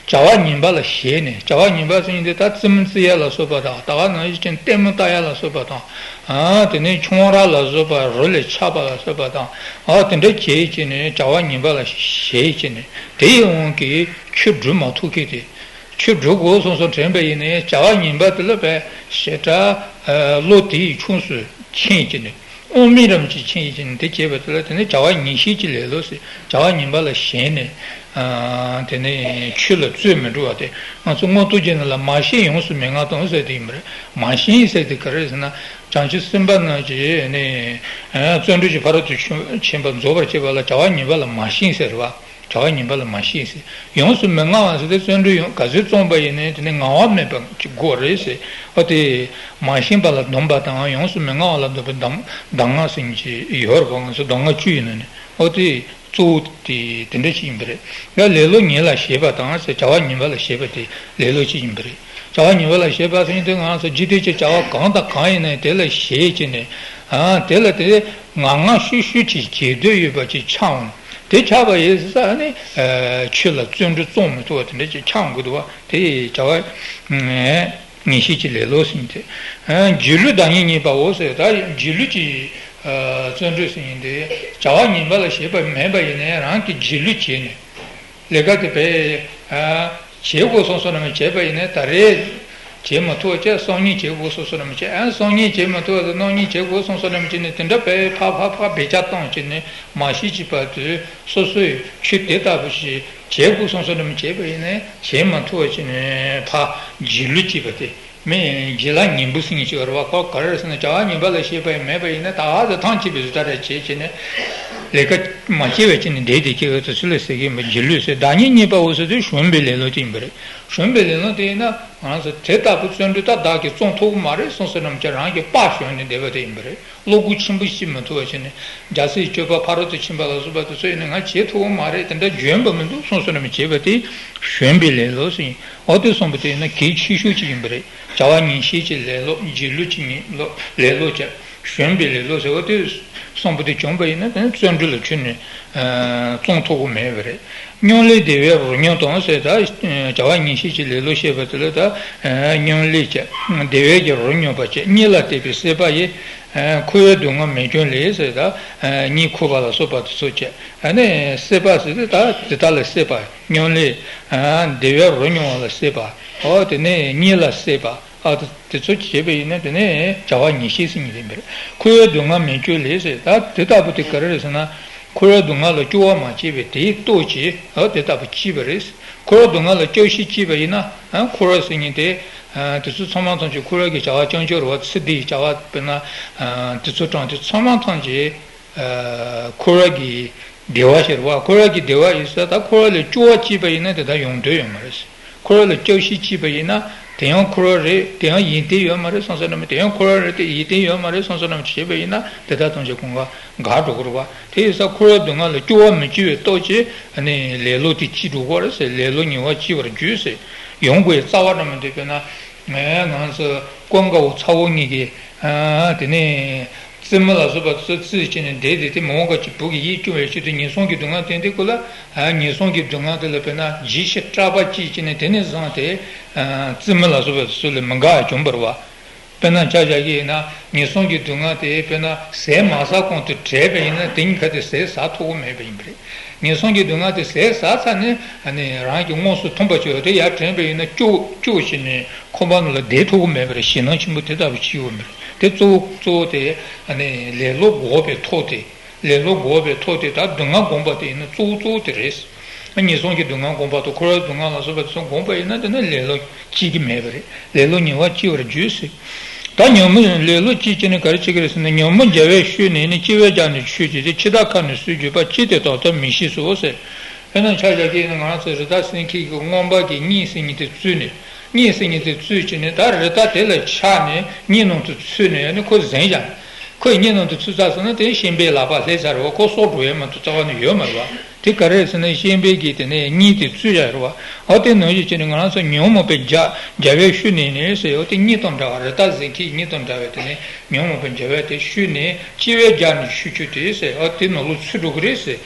བྱ་བ་ངན་པ་ལ་ཞེན་ནས། བྱ་བ་ངན་པ་ཟེར་མཁན་དེ་ད་རྩེད་མོ་རྩེ་ཡ་ལ་སོགས་པ་དང་། ད་ག་ནང་བཞིན་ཅན་ལྟད་མོ་ལྟ་ཡ་ལ་སོགས་པ་དང་། ཨ་དེ་ནས་ཁྱོང་ར་ལ་སོགས་པ། རོ་ལས་ཆགས་པ་ལ་སོགས་པ་དང་། ཨ་དེ་འདྲ་བྱས་བྱས་ནས་བྱ་བ་ངན་པ་ལ་ཞེན་བྱས་ནས་དེ་ཡི་དབང་གིས་ཆོས་སྒྲུབ་མ་ཐུབ་མཁན་དེ། ཆོས་སྒྲུབ་དགོས་བསམ་བསམ་དྲན་པ་ཡིན་ནའི་བྱ་བ་ངན་པ་དེ་ལ་བས་ཞེ་དྲག་བློ་དེའི་ཁྱོངས་སུ་ཕྱིན་བྱས་ནས། དབང་མེད་རང་གིས་ཕྱིན་ཡིན་ཅིང་དེ་བྱས་པ་དེ་ལ་དེ་ནི་བྱ་བ་ཉེར་ཞི་ཅན་ལེ་ལོ་ཟེར། བྱ་བ་ངན་པ་ལ་ཞེན་ནས་དེ་ནི་ཆོས་ལ་བརྩོན་མི་འགྲོ་བ་དེ། ང་ཚོ་མངོན་རྟོགས་རྒྱན་ལ་མ་ཞེན་ཡོངས་སུ་མི་མངའ་དང་ཟེར་དེ་ཡིན་པ་རེད། མ་ཞེན་ཟེར་དེ་ག་རེ་ཟེར་ན། བྱང་ཆུབ་སེམས་དཔའ་རྣམས་ཀྱིས་ནི་བརྩོན་འགྲུས་ཀྱི་ཕ་རོལ་ཏུ་ཕྱིན་པ་རྫོགས་པར་བྱེད་པ་ལ་བྱ་བ་ངན་པ་ལ་མ་ཞེན་ཟེར་བ། བྱ་བ་ངན་པ་ལ་མ་ཞེན་ཟེར། ཡོངས་སུ་མི་མངའ་བ་ཟེར་ཏེ་བརྩོན་འགྲུས་ཡོངས་ག་ཚོད་རྩོམ་པ་ཡིན་ནའི་དེ་ནི་ངལ་བ་མེད་པ་ཅིག་དགོས་རེད་ཟེར། ཨོ་དེ། མ་ཞེན་པ་ལ་སྡོམ་པ་དང་ཡོངས་སུ་མི་མངའ་བ་ལ་སྡོམ་པའི་གདམས་གདམས་ངག་ཟེར་མཁན་ཅིག་ཡོད་རེད་པ། ང་ཚོ་གདམས་ངག་བཅུ་ཡིན་ནོ་ནི། ཨོ་དེ་གཙོ་བོ་དེ་དེ་འདྲ་ཅིག་ཡིན་པ་རེད། ཡང་ལེ་ལོ་ཉེར་ལ་ཞེད་པ་དང་ཟེར། བྱ་བ་ངན་པ་ལ་ཞེད་པ་དེ་ལེ་ལོ་ཅིག་ཡིན་པ་རེད། བྱ་བ་ངན་པ་ལ་ཞེད་པ་ཟེར་མཁན་དེ་ང་ཚོ་འཇིག་རྟེན་གྱི་བྱ་བ་གང་དང་གང་ཡིན་ནའི་དེ་ལ་ཞེད་བྱས་ནས། ཨ་དེ་ལ་དེ་ངང་ངམ་ཤུགས་ཤུགས་ཀྱིས་བྱེད་འདོད་ཡོད་པ་ཅིག་ཆགས་འོང་། དེ་ཆགས་པ་ཡིན་ཙང་ནི་ཆོས་ལ་བརྩོན་འགྲུས་རྩོམ་མི་ཐུབ་པ་དེ་འདྲ་ཅིག་ཆགས་འགྲོ་འདུག་པ། དེ་བྱ་བ་ཉེར་ཞི་ཅན་ལེ་ལོ་ཟེར་མཁན་དེ། སྒྱིད་ལུག་བདག་ཉིད་རྙེད་པའོ་ཟེར། ད་སྒྱིད་ལུག་གི་བརྩོན་འགྲུས་ཟེར་མཁན་དེ་བྱ་བ་ངན་པ་ལ་ཞེད་པ་མེད་པ་ཡིན་ནའི་རང་གི་སྒྱིད་ལུག་བྱས་ནས། ལས་ཀ་དེ་བས་བྱེད་དགོས་སོང་སོང་ན་མི་བྱེད་པ་ཡིན་ནའི་ད་རེས་ བྱེད་མི་ཐུབ་བྱས་སང་ཉིན་བྱེད་དགོས་སོ་སོ་ནམ་བྱས། ཨ་སང་ཉིན་བྱེད་མི་ཐུབ་བྱས་གནངས་ཉིན་བྱེད་དགོས་སོ་སོ་ནམ་བྱས་ནས་དེ་འདྲ་བས་ཕར་ཕར་ཕར་བེད་སྤྱོད་བཏང་བྱས་ནས་མ་ཤི་ཅིག་བར་དུ་སོ་སོའི་ཆོས་དེ་ལྟ་བུ་ཞིག་བྱེད་དགོས་སོ་སོ་ནམ་བྱས་པ་ཡིན་ནས་བྱེད་མི་ཐུབ་བྱས་ནས་ཕར་བྱེད་ལུགས་བྱས་པ་དེ། མི་བྱེད་ལ་ངན་པ་ཟེར་མཁན་ཅིག་ཡོད་རེད་བ། ཁོ་ག་རེ་ཟེར་ན་བྱ་བ་ངན་པ་ལ་ཤེས་པ་ཡང་མེད་པ་ཡིན་ན་ད་ག་ཟེ་ཐང་ཆད་པའི་བཟོ་ལྟ་རེ་བྱེད་བྱས་ནས་ལས་ཀ་མ་བྱས་པ་བྱས་ནས་བསྡད་བསྡད་ཀྱི་ཡོད་དུ་ཚུལ་ལ་ཟེར་གྱི་ཡིན་པ་བྱེད་ལུགས་ཟེར། བདག་ཉིད་རྙེད་པའོ་ཟེར་དུས་གཞོན་པའི་ལེ་ལོ་དེ་ཡིན་པ་རེད། གཞོན་པའི་ལེ་ལོ་དེ་ཡིན་ན་ང་ཚོ་དེ་ལྟ་བུ་བརྩོན་འགྲུས་ད་བདག་གིས་བརྩོན་ཐུབ་ཀྱི་མ་རེད་བསམ་བསམ་ནམ་བྱས་རང་གི་པ་གཞོན་ནས་བསྡད་པ་དེ་ཡིན་པ་རེད། བློ་ཁོག་ཆེན་པོ་ཞིག་མི་ཐུབ་པ་བྱས་ནས་རྒྱལ་སྲས་སྤྱོད་པ་ཕ་རོལ་ཏུ་ཕྱིན་པ་ལ་སོགས་པ་དེ་ཚོ་ཡིན་ན་ང་བྱེད་ཐུབ་ཀྱི་མ་རེད། དེ་འདྲ་འཇོན་པ་མི་འདུག་བསམ་བསམ་ནམ་བྱས་པ་དེ་གཞོན་པའི་ལེ་ལོ་ཟེར། འོ་དེ་གསུངས་པ་དེ་ཡིན་ན་གལ་ཆེ་ཤོས་ཅིག་ཡིན་པ་རེད། བྱ་བ་ཉིན་ཤས་ཀྱི་ལེ་ལོ། བྱེད་ལུགས་ཀྱི་ཉིན་ལོ་ལེ་ལོ་བྱས། གཞོན་པའི་ལེ་ལོ་ཟེར་བ་དེ་གསུངས་པ་དེ་བྱུང་པ་ཡིན་ན་དེ་ནི་བརྩོན་འགྲུས་ལ་ཁྱོན་ནས་བརྩོན་ཐུབ་ཀྱི་མེད་པ་རེད། སྙིང་ལས་བདེ་བའི་རོ་སྙོམས་དང་ཟེར། ད་བྱ་བ་ཉིན་ཤས་ཀྱི་ལེ་ལོ་བཤད་པ་དེ་ལ་ད་སྙིང་ལས་བྱས། བདེ་བའི་གི་རོ་སྙོམས་པ་བྱས། གཉིད་ལ་གཏད་པའི་སྲེད་པ་ཡིས། འཁོར་བའི་སྡུག་བསྔལ་མི་འབྱུང་ལས་ཟེར། ད་གཉིད་ཁུག་པ་ལ་སོགས་པ་དེ་ཚོ་བྱས། ཨ་ནི་སྲེད་པ་ཟེར་དུས་ད་དེ་དག་ལ་སྲེད་པ། སྙིང་ལས་བདེ་བའི་རོ་སྙོམས་པ་ལ་སྲེད་པ། འོ་དེ་ནས་གཉིད་ལ་སྲེད་པ། ཨ་དེ་དེ་ཚོ་བྱས་པ་ཡིན་ན་དེ་ནས་བྱ་བ་ཉིན་ཤས་ཟེར་མཁན་དེ་ཡིན་པ་རེད། འཁོར་བའི་སྡུག་བསྔལ་མི་སྐྱོ་ལས་ཟེར། ད་དེ་ལྟ་བུ་དེ་ག་རེ་རེད་ཟེར་ན། འཁོར་བའི་སྡུག་བསྔལ་ལ་སྐྱོ་བ་མ་སྐྱེས་པས་དེའི་ལྟོ་ཅེས་ཨ་དེ་ལྟ་བུ་སྐྱེས་པ་རེད། འཁོར་བའི་སྡུག་བསྔལ་ལ་སྐྱོ་ཤས་སྐྱེས་པ་ཡིན་ན། ཨ་འཁོར་བ་ཟེར་མཁན་དེ་ཨ་དེ་ཚོ་ཚང་མ་ཐམས་ཅད་འཁོར་བ་གི་བྱ་བ་རྐྱང་རྐྱང་རེད་བ། ཚེ་འདིའི་བྱ་བ་དཔེར་ན་ཨ་དེ་ཚོ་གྲངས་དེ་ཚང་མ་ཐམས་ཅད་ཨ་འཁོར་བ་གི་བདེ་བ་ཞིག་རེད་བ། འཁོར་བ་གི་བདེ་བ་ཡིན་ས། ད་འཁོར་བ་ལ་སྐྱོ་བ་སྐྱེས་པ་ཡིན་ན་དེ་ལྟར་ཡོང་དོན་ཡོད་མ་རེད། འཁོར་བ་ལ་སྐྱོ་ཤས་སྐྱེས་པ་ཡིན་ན་དེ་ཡང་འཁོར་བ་རེད། དེ་ཡང་ཡོན་ཏན་ཡོད་མ་རེད་བསམ་བསམ་ནམ། དེ་ཡང་འཁོར་བ་རེད་དེ་ཡོན་ཏན་ཡོད་མ་རེད་བསམ་བསམ་ནམ་བྱས་པ་ཡིན་ན་དེ་ལྟར་ཐམས་ཅད་གང་ག་འགག་འགྲོ་གི་རེད་བ། དེ་ཡིན་ས་འཁོར་བའི་སྡུག་བསྔལ་ལ་སྐྱོ་བ་མི་སྐྱེ་བའི་སྟོབས་ཀྱིས་ཨ་ནི་ལེ་ལོ་དེ་སྐྱེ་འགྲོ་གི་རེད་ཟེར། ལེ་ལོ་ཉེ་བར་སྐྱེ་བར་འགྱུར་ཟེར། ཡོང་དགོས་ཡའི་རྩ་བ་འདྲ་མི་འདུག་དཔེར་ན་ང་ང་ཚོ་ཀུན་དགའ་བོ་ཚ་བོ་གཉིས་ཀྱིས་ཨ་དེ་ནས་བཙུན་མོ་ལ་སོགས་པ་ཚོ་རྩིས་བྱས་ནས་བསྡད་དེ། དེ་མོ་འགའ་ཅིག་བུ་གི་ཡིད་སྐྱོ་བའི་ཆེད་དུ་ངན་སོང་གི་སྡུག་བསྔལ་བསྟན་དེ་ཀོ་ལ། ཨ་ངན་སོང་གི་སྡུག་བསྔལ་དེ་ལ་དཔེར་ན་ལྗིད་ཤུགས་སྐྲག་པ་སྐྱེས་བྱས་ནས་དེ་ནས་བཟུང་སྟེ་ཨ་བཙུན་མོ་ལ་སོགས་པ་ཚོ་ལ་མི་དགའ་བ་བྱུང་བ་རེད་བ། དཔེར་ན་ཆ་བཞག་གི་ཡིན་ན་ངན་སོང་གི་སྡུག་བསྔལ་དེ་དཔེར་ན་ཟས་མ་ཟ་གོང་དུ་བྲལ་བ་ཡིན་ན་དེ་གཉིས་ཀ་དེ་ཟས་ཟ་ཐུབ་ཀྱི་མེད་པ་ཡིན་པ་རེད། ངན་སོང་གི་སྡུག་བསྔལ་དེ་ཟས་ཟ་ཚར་ནས་ཨ་ནི་རང་གི་དངོས་སུ་མཐོང་བ་བྱས་པ་དེ་ཡར་དྲན་པ་ཡིན་ན་སྐྱོ་སྐྱོ་བྱས་ནས་ཁང་པ་ནང་ལ་བསྡད་ཐུབ་ཀྱི་མེད་པ་རེད། ཞེད་སྣང་ཆེན་པོ་དེ་ལྟ་བུ་སྐྱེ་ཡོང་བ་རེད། དེ་གཙོ་བོ་གཙོ་བོ་དེ་ཨ་ནི་ལེ་ལོ་འགོག་པའི་ཐབས་དེ། ལེ་ལོ་འགོག་པའི་ཐབས་དེ་ད་སྡུག་བསྔལ་སྒོམ་པ་དེ་ཡིན་ན་གཙོ་བོ་གཙོ་བོ་དེ་རེད། ངན་སོང་གི་སྡུག་བསྔལ་སྒོམ་པ་དང་འཁོར་བའི་སྡུག་བསྔལ་ལ་སོགས་པ་དེ་ཚོ་སྒོམ་པ་ཡིན་ན་དེ་ནི་ལེ་ལོ་སྐྱེ་གི་མེད་པ་རེད། ལེ་ལོ་ཉེ་བར་སྐྱེ་བར་འགྱུར་ཟེར། ད་ཉོན་མོངས་ལེ་ལོ་སྐྱེས་བྱས་ནས་ག་རེ་བྱེད་ཀྱི་རེད་ཟེར་ན། ཉོན་མོངས་བྱ་བའི་ཤུགས་ནི་ནི། སྐྱེ་བའི་རྒྱ་ནི་ཆོད་ཀྱི་སྟེ། འཆི་བདག་ཁ་ནི་སུ་གྱུར་པ། ཅི་སྟེ་ད་ལྟ་མི་ཤེས་སོ་ཟེར། དཔེར་ན་ཆ་བཞག་གི་ཡིན་ན་ང་རང་ཚོ་རི་དྭགས་སེང་གེ་གི་རྔོན་པ་གི་གཉིད་ཟེར་མཁན་དེ་བཙུགས་ནས། གཉིད་ཟེར་མཁན་དེ་བཙུགས་བྱས་ནས་ད་རི་དྭགས་དེ་ལ་ཆགས་ནས་གཉིད་ནང་དུ་ཚུད་ནས་ནི་ཁོ་འཛིན་བཞག་ཁོས་གཉིད་ནང་དུ་ཚུད་ཚར་སོང་ན་དེ་ཤན་པའི་ལག་པ་སླེབས་ཚར་རེད་བ། ཁོ་སྲོག་འགྲོ་ཡས་མ་གཏོགས་རྩ་བ་ནས་ཡོད་མ་རེད་བ། དེ་ག་རེ་རེད་ཟེར་ན་ཤན་པའི་གི་དེ་ནས་གཉིད་དེ་ཚུད་བཞག་རེད་བ། འོ་དེ་ནང་བཞིན་བྱས་ནས་ང་རང་ཚོ་ཉོན་མོངས་པའི་བྱ་བྱ་བའི་ཤུགས་ནི་ནི་ཟེར། འོ་དེ་གཉིད་དང་འདྲ་བ། རི་དྭགས་གཟིག་མཁན་གཉིད་དང་འདྲ་བའི་དེ་ནས་ཉོན་མོངས་པའི་བྱ་བའི་དེ་ཤུགས་ནི་སྐྱེ་བའི་རྒྱ་ནི་ཆོད་ཀྱི་སྟེ་ཟེར། འོ་དེ་ནང་ལོགས་ཚུད་འགྲོ་གི་རེད་ཟེར།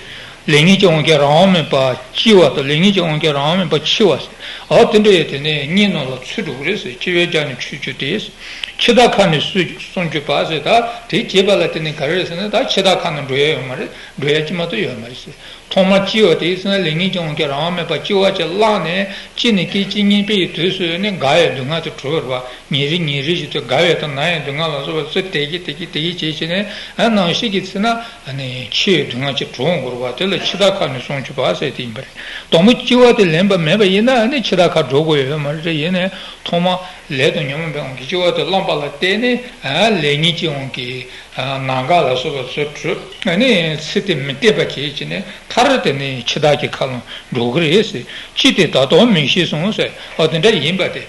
ལེགས་ཉེས་ཀྱི་དབང་གིས་རང་དབང་མེད་པར་སྐྱེ་བ་དང་། ལེགས་ཉེས་ཀྱི་དབང་གིས་རང་དབང་མེད་པར་འཆི་བ་ཟེར། འོ་དེ་འདྲ་ཡི་དེ་ནས་གཉིད་ནང་ལ་ཚུད་འགྲོ་གི་རེད་ཟེར། སྐྱེ་བའི་རྒྱ་ནི་ཆོད་ཀྱི་སྟེ། འཆི་བདག་ཁ་ནི་སུ་སུ་གྱུར་པ་ཟེར། ད་དེ་བྱས་པ་ལ་དེ་ནི་ག་རེ་རེད་ཟེར་ན་ད་འཆི་བདག་ཁ་ནི་འགྲོ་ཡ་ཡོད་མ་རེད། འགྲོ་ཡ་ཅིག་མ་གཏོགས་ཡོད་མ་རེད་ཟེར། ཐོག་མར་སྐྱེ་བ་དེ་ཡིན་ཟེར་ན་ལེགས་ཉེས་ཀྱི་དབང་གིས་རང་དབང་མེད་པར་སྐྱེ་བ་ཅིག་བླངས་ནས་སྐྱེས་ནས་སྐད་ཅིག་གཉིས་པའི་དུས་སུ་ནི་རྒ་ཡའི་སྡུག་བསྔལ་དེ་གྲོལ་བ་རེད་བ། ཉིན་རེ་ཉིན་རེ་བཞིན་དུ་རྒ་བའི་དང་ན་ཡི་སྡུག་བསྔལ་ལ་སོགས་པ་ཚུར་དལ་གྱིས་དལ་གྱིས་དལ་གྱིས་བྱས་བྱས་ནས་ཨ་ནང་བཞིན་གྱི་ཚེ་ན་ཨ་ནི་འཆི་བའི་སྡུག་བསྔལ་ཅིག་གྲོལ་འོང་གི་རེད་བ། དེ་ལ་འཆི་བདག་ཁ་ནི་སུ་གྱུར་པ་ཟེར་དེ་ཡིན་པ་རེད། དང་པོ་སྐྱེ་བ་དེ་ལེན་པ་མེད་པ་ཡིན་ན་ཨ་ནི་འཆི་བདག་ཁ་འགྲོ་དགོས་ཡོད་མ་རེད། ཡིན་ནའི་ཐོག་མ་ལས་དང་ཉོན་མོངས་པའི་དབང་གིས་སྐྱེ་བ་དེ་བླངས་པ་ལ་བརྟེན་ནས་ཨ་ལེགས་ཉེས་ཀྱི་དབང་གིས་ཨ་ནམ་མཁའ་ལ་སོགས་པ་ཚུར་གྲོལ། ཨ་ནི་ཚེ་དེ་མི་བརྟན་པ་བྱས་བྱས་ནས་མཐར་དེ་ནི་འཆི་བདག་གི་ཁ་ལ་འགྲོ་གི་རེད་ཟེར། ཅི་སྟེ་ད་ལྟ་མི་ཤེས་གསུངས་ཟེར། ཨ་དེ་འདྲ་ཡིན་པ་དེ།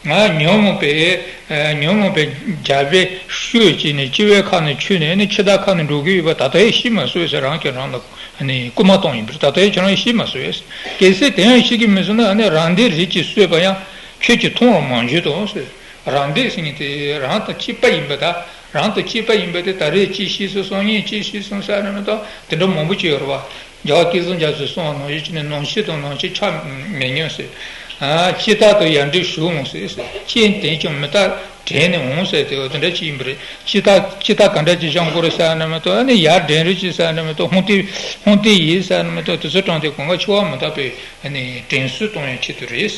ང་ཉོན་མོངས་པའི་ཨ་ཉོན་མོངས་པའི་རྒྱ་བས་ཤུགས་ཀྱིས་ནི་སྐྱེ་བའི་ཁ་ནས་ཆོད་ནས་ནི་འཆི་བདག་ཁ་ནས་འགྲོ་གི་ཡོད་པ་ད་ལྟ་ཡང་ཤེས་མ་སོང་ཟེར། རང་གིས་རང་ལ་ནི་སྐུལ་མ་བཏང་ཡིན་པར་ད་ལྟ་ཡང་ཁྱེད་རང་ཤེས་མ་སོང་ཟེར། གལ་སྲིད་དེ་ཡང་ཤེས་ཀྱི་མི་སོང་ན་ཨ་ནི་རང་སྡེ་རིགས་ཀྱིས་གསོད་པ་ཡང་ཁྱོད་ཀྱིས་མཐོང་བར་མ་འགྱུར་ཏོ་ཟེར། རང་སྡེ་ཟེར་མཁན་དེ་རང་དང་གཅིག་པ་ཡིན་པ་ད། རང་དང་གཅིག་པ་ཡིན་པ་དེ་ད་རེས་གཅིག་ཤེས་སོང་། སང་ཉིན་གཅིག་ཤེས་སོང་ཟེར་ནས་མ་གཏོགས་དེ་འདྲ་མང་པོ་ཅིག་ཡོད་རེད་བ། རྒྱལ་བ་སྐལ་བཟང་རྒྱ་མཚོས་གསུངས་པ་ནང་བཞིན་བྱས་ནས་ནམ་ཤི་དང་ནམ་འཆི་ཆ་མེད་སྙམ་ཟེར། ཨ་ཅི་ལྟར་དུ་ཡར་འདྲེན་ཞུགས་འོང་ཟེར་ཟེར། ཅི་ཡིན་དེ་ཀྱང་མི་རྟག་དྲན་ནས་འོང་ཟེར། དེ་འོ་དེ་འདྲ་ཅིག་ཡིན་པ་རེད། ཅི་ལྟར་ཅི་ལྟར་ག་འདྲ་ཅིག་བཞེངས་དགོས་རེད་ཟེར་ནས་མ་གཏོགས་ཨ་ནི་ཡར་འདྲེན་རེ་ཅིག་ཟེར་ནས་མ་གཏོགས་ཧོང་ཏེ་ཧོང་ཏེ་ཡིན་ཟེར་ནས་མ་གཏོགས་དེ་ཚོ་དྲངས་ཏེ་གང་ག་འཆི་བ་མི་རྟག་པའི་ཨ་ནི་དྲན་གསོ་གཏོང་ཡའི་ཆེད་དུ་རེད།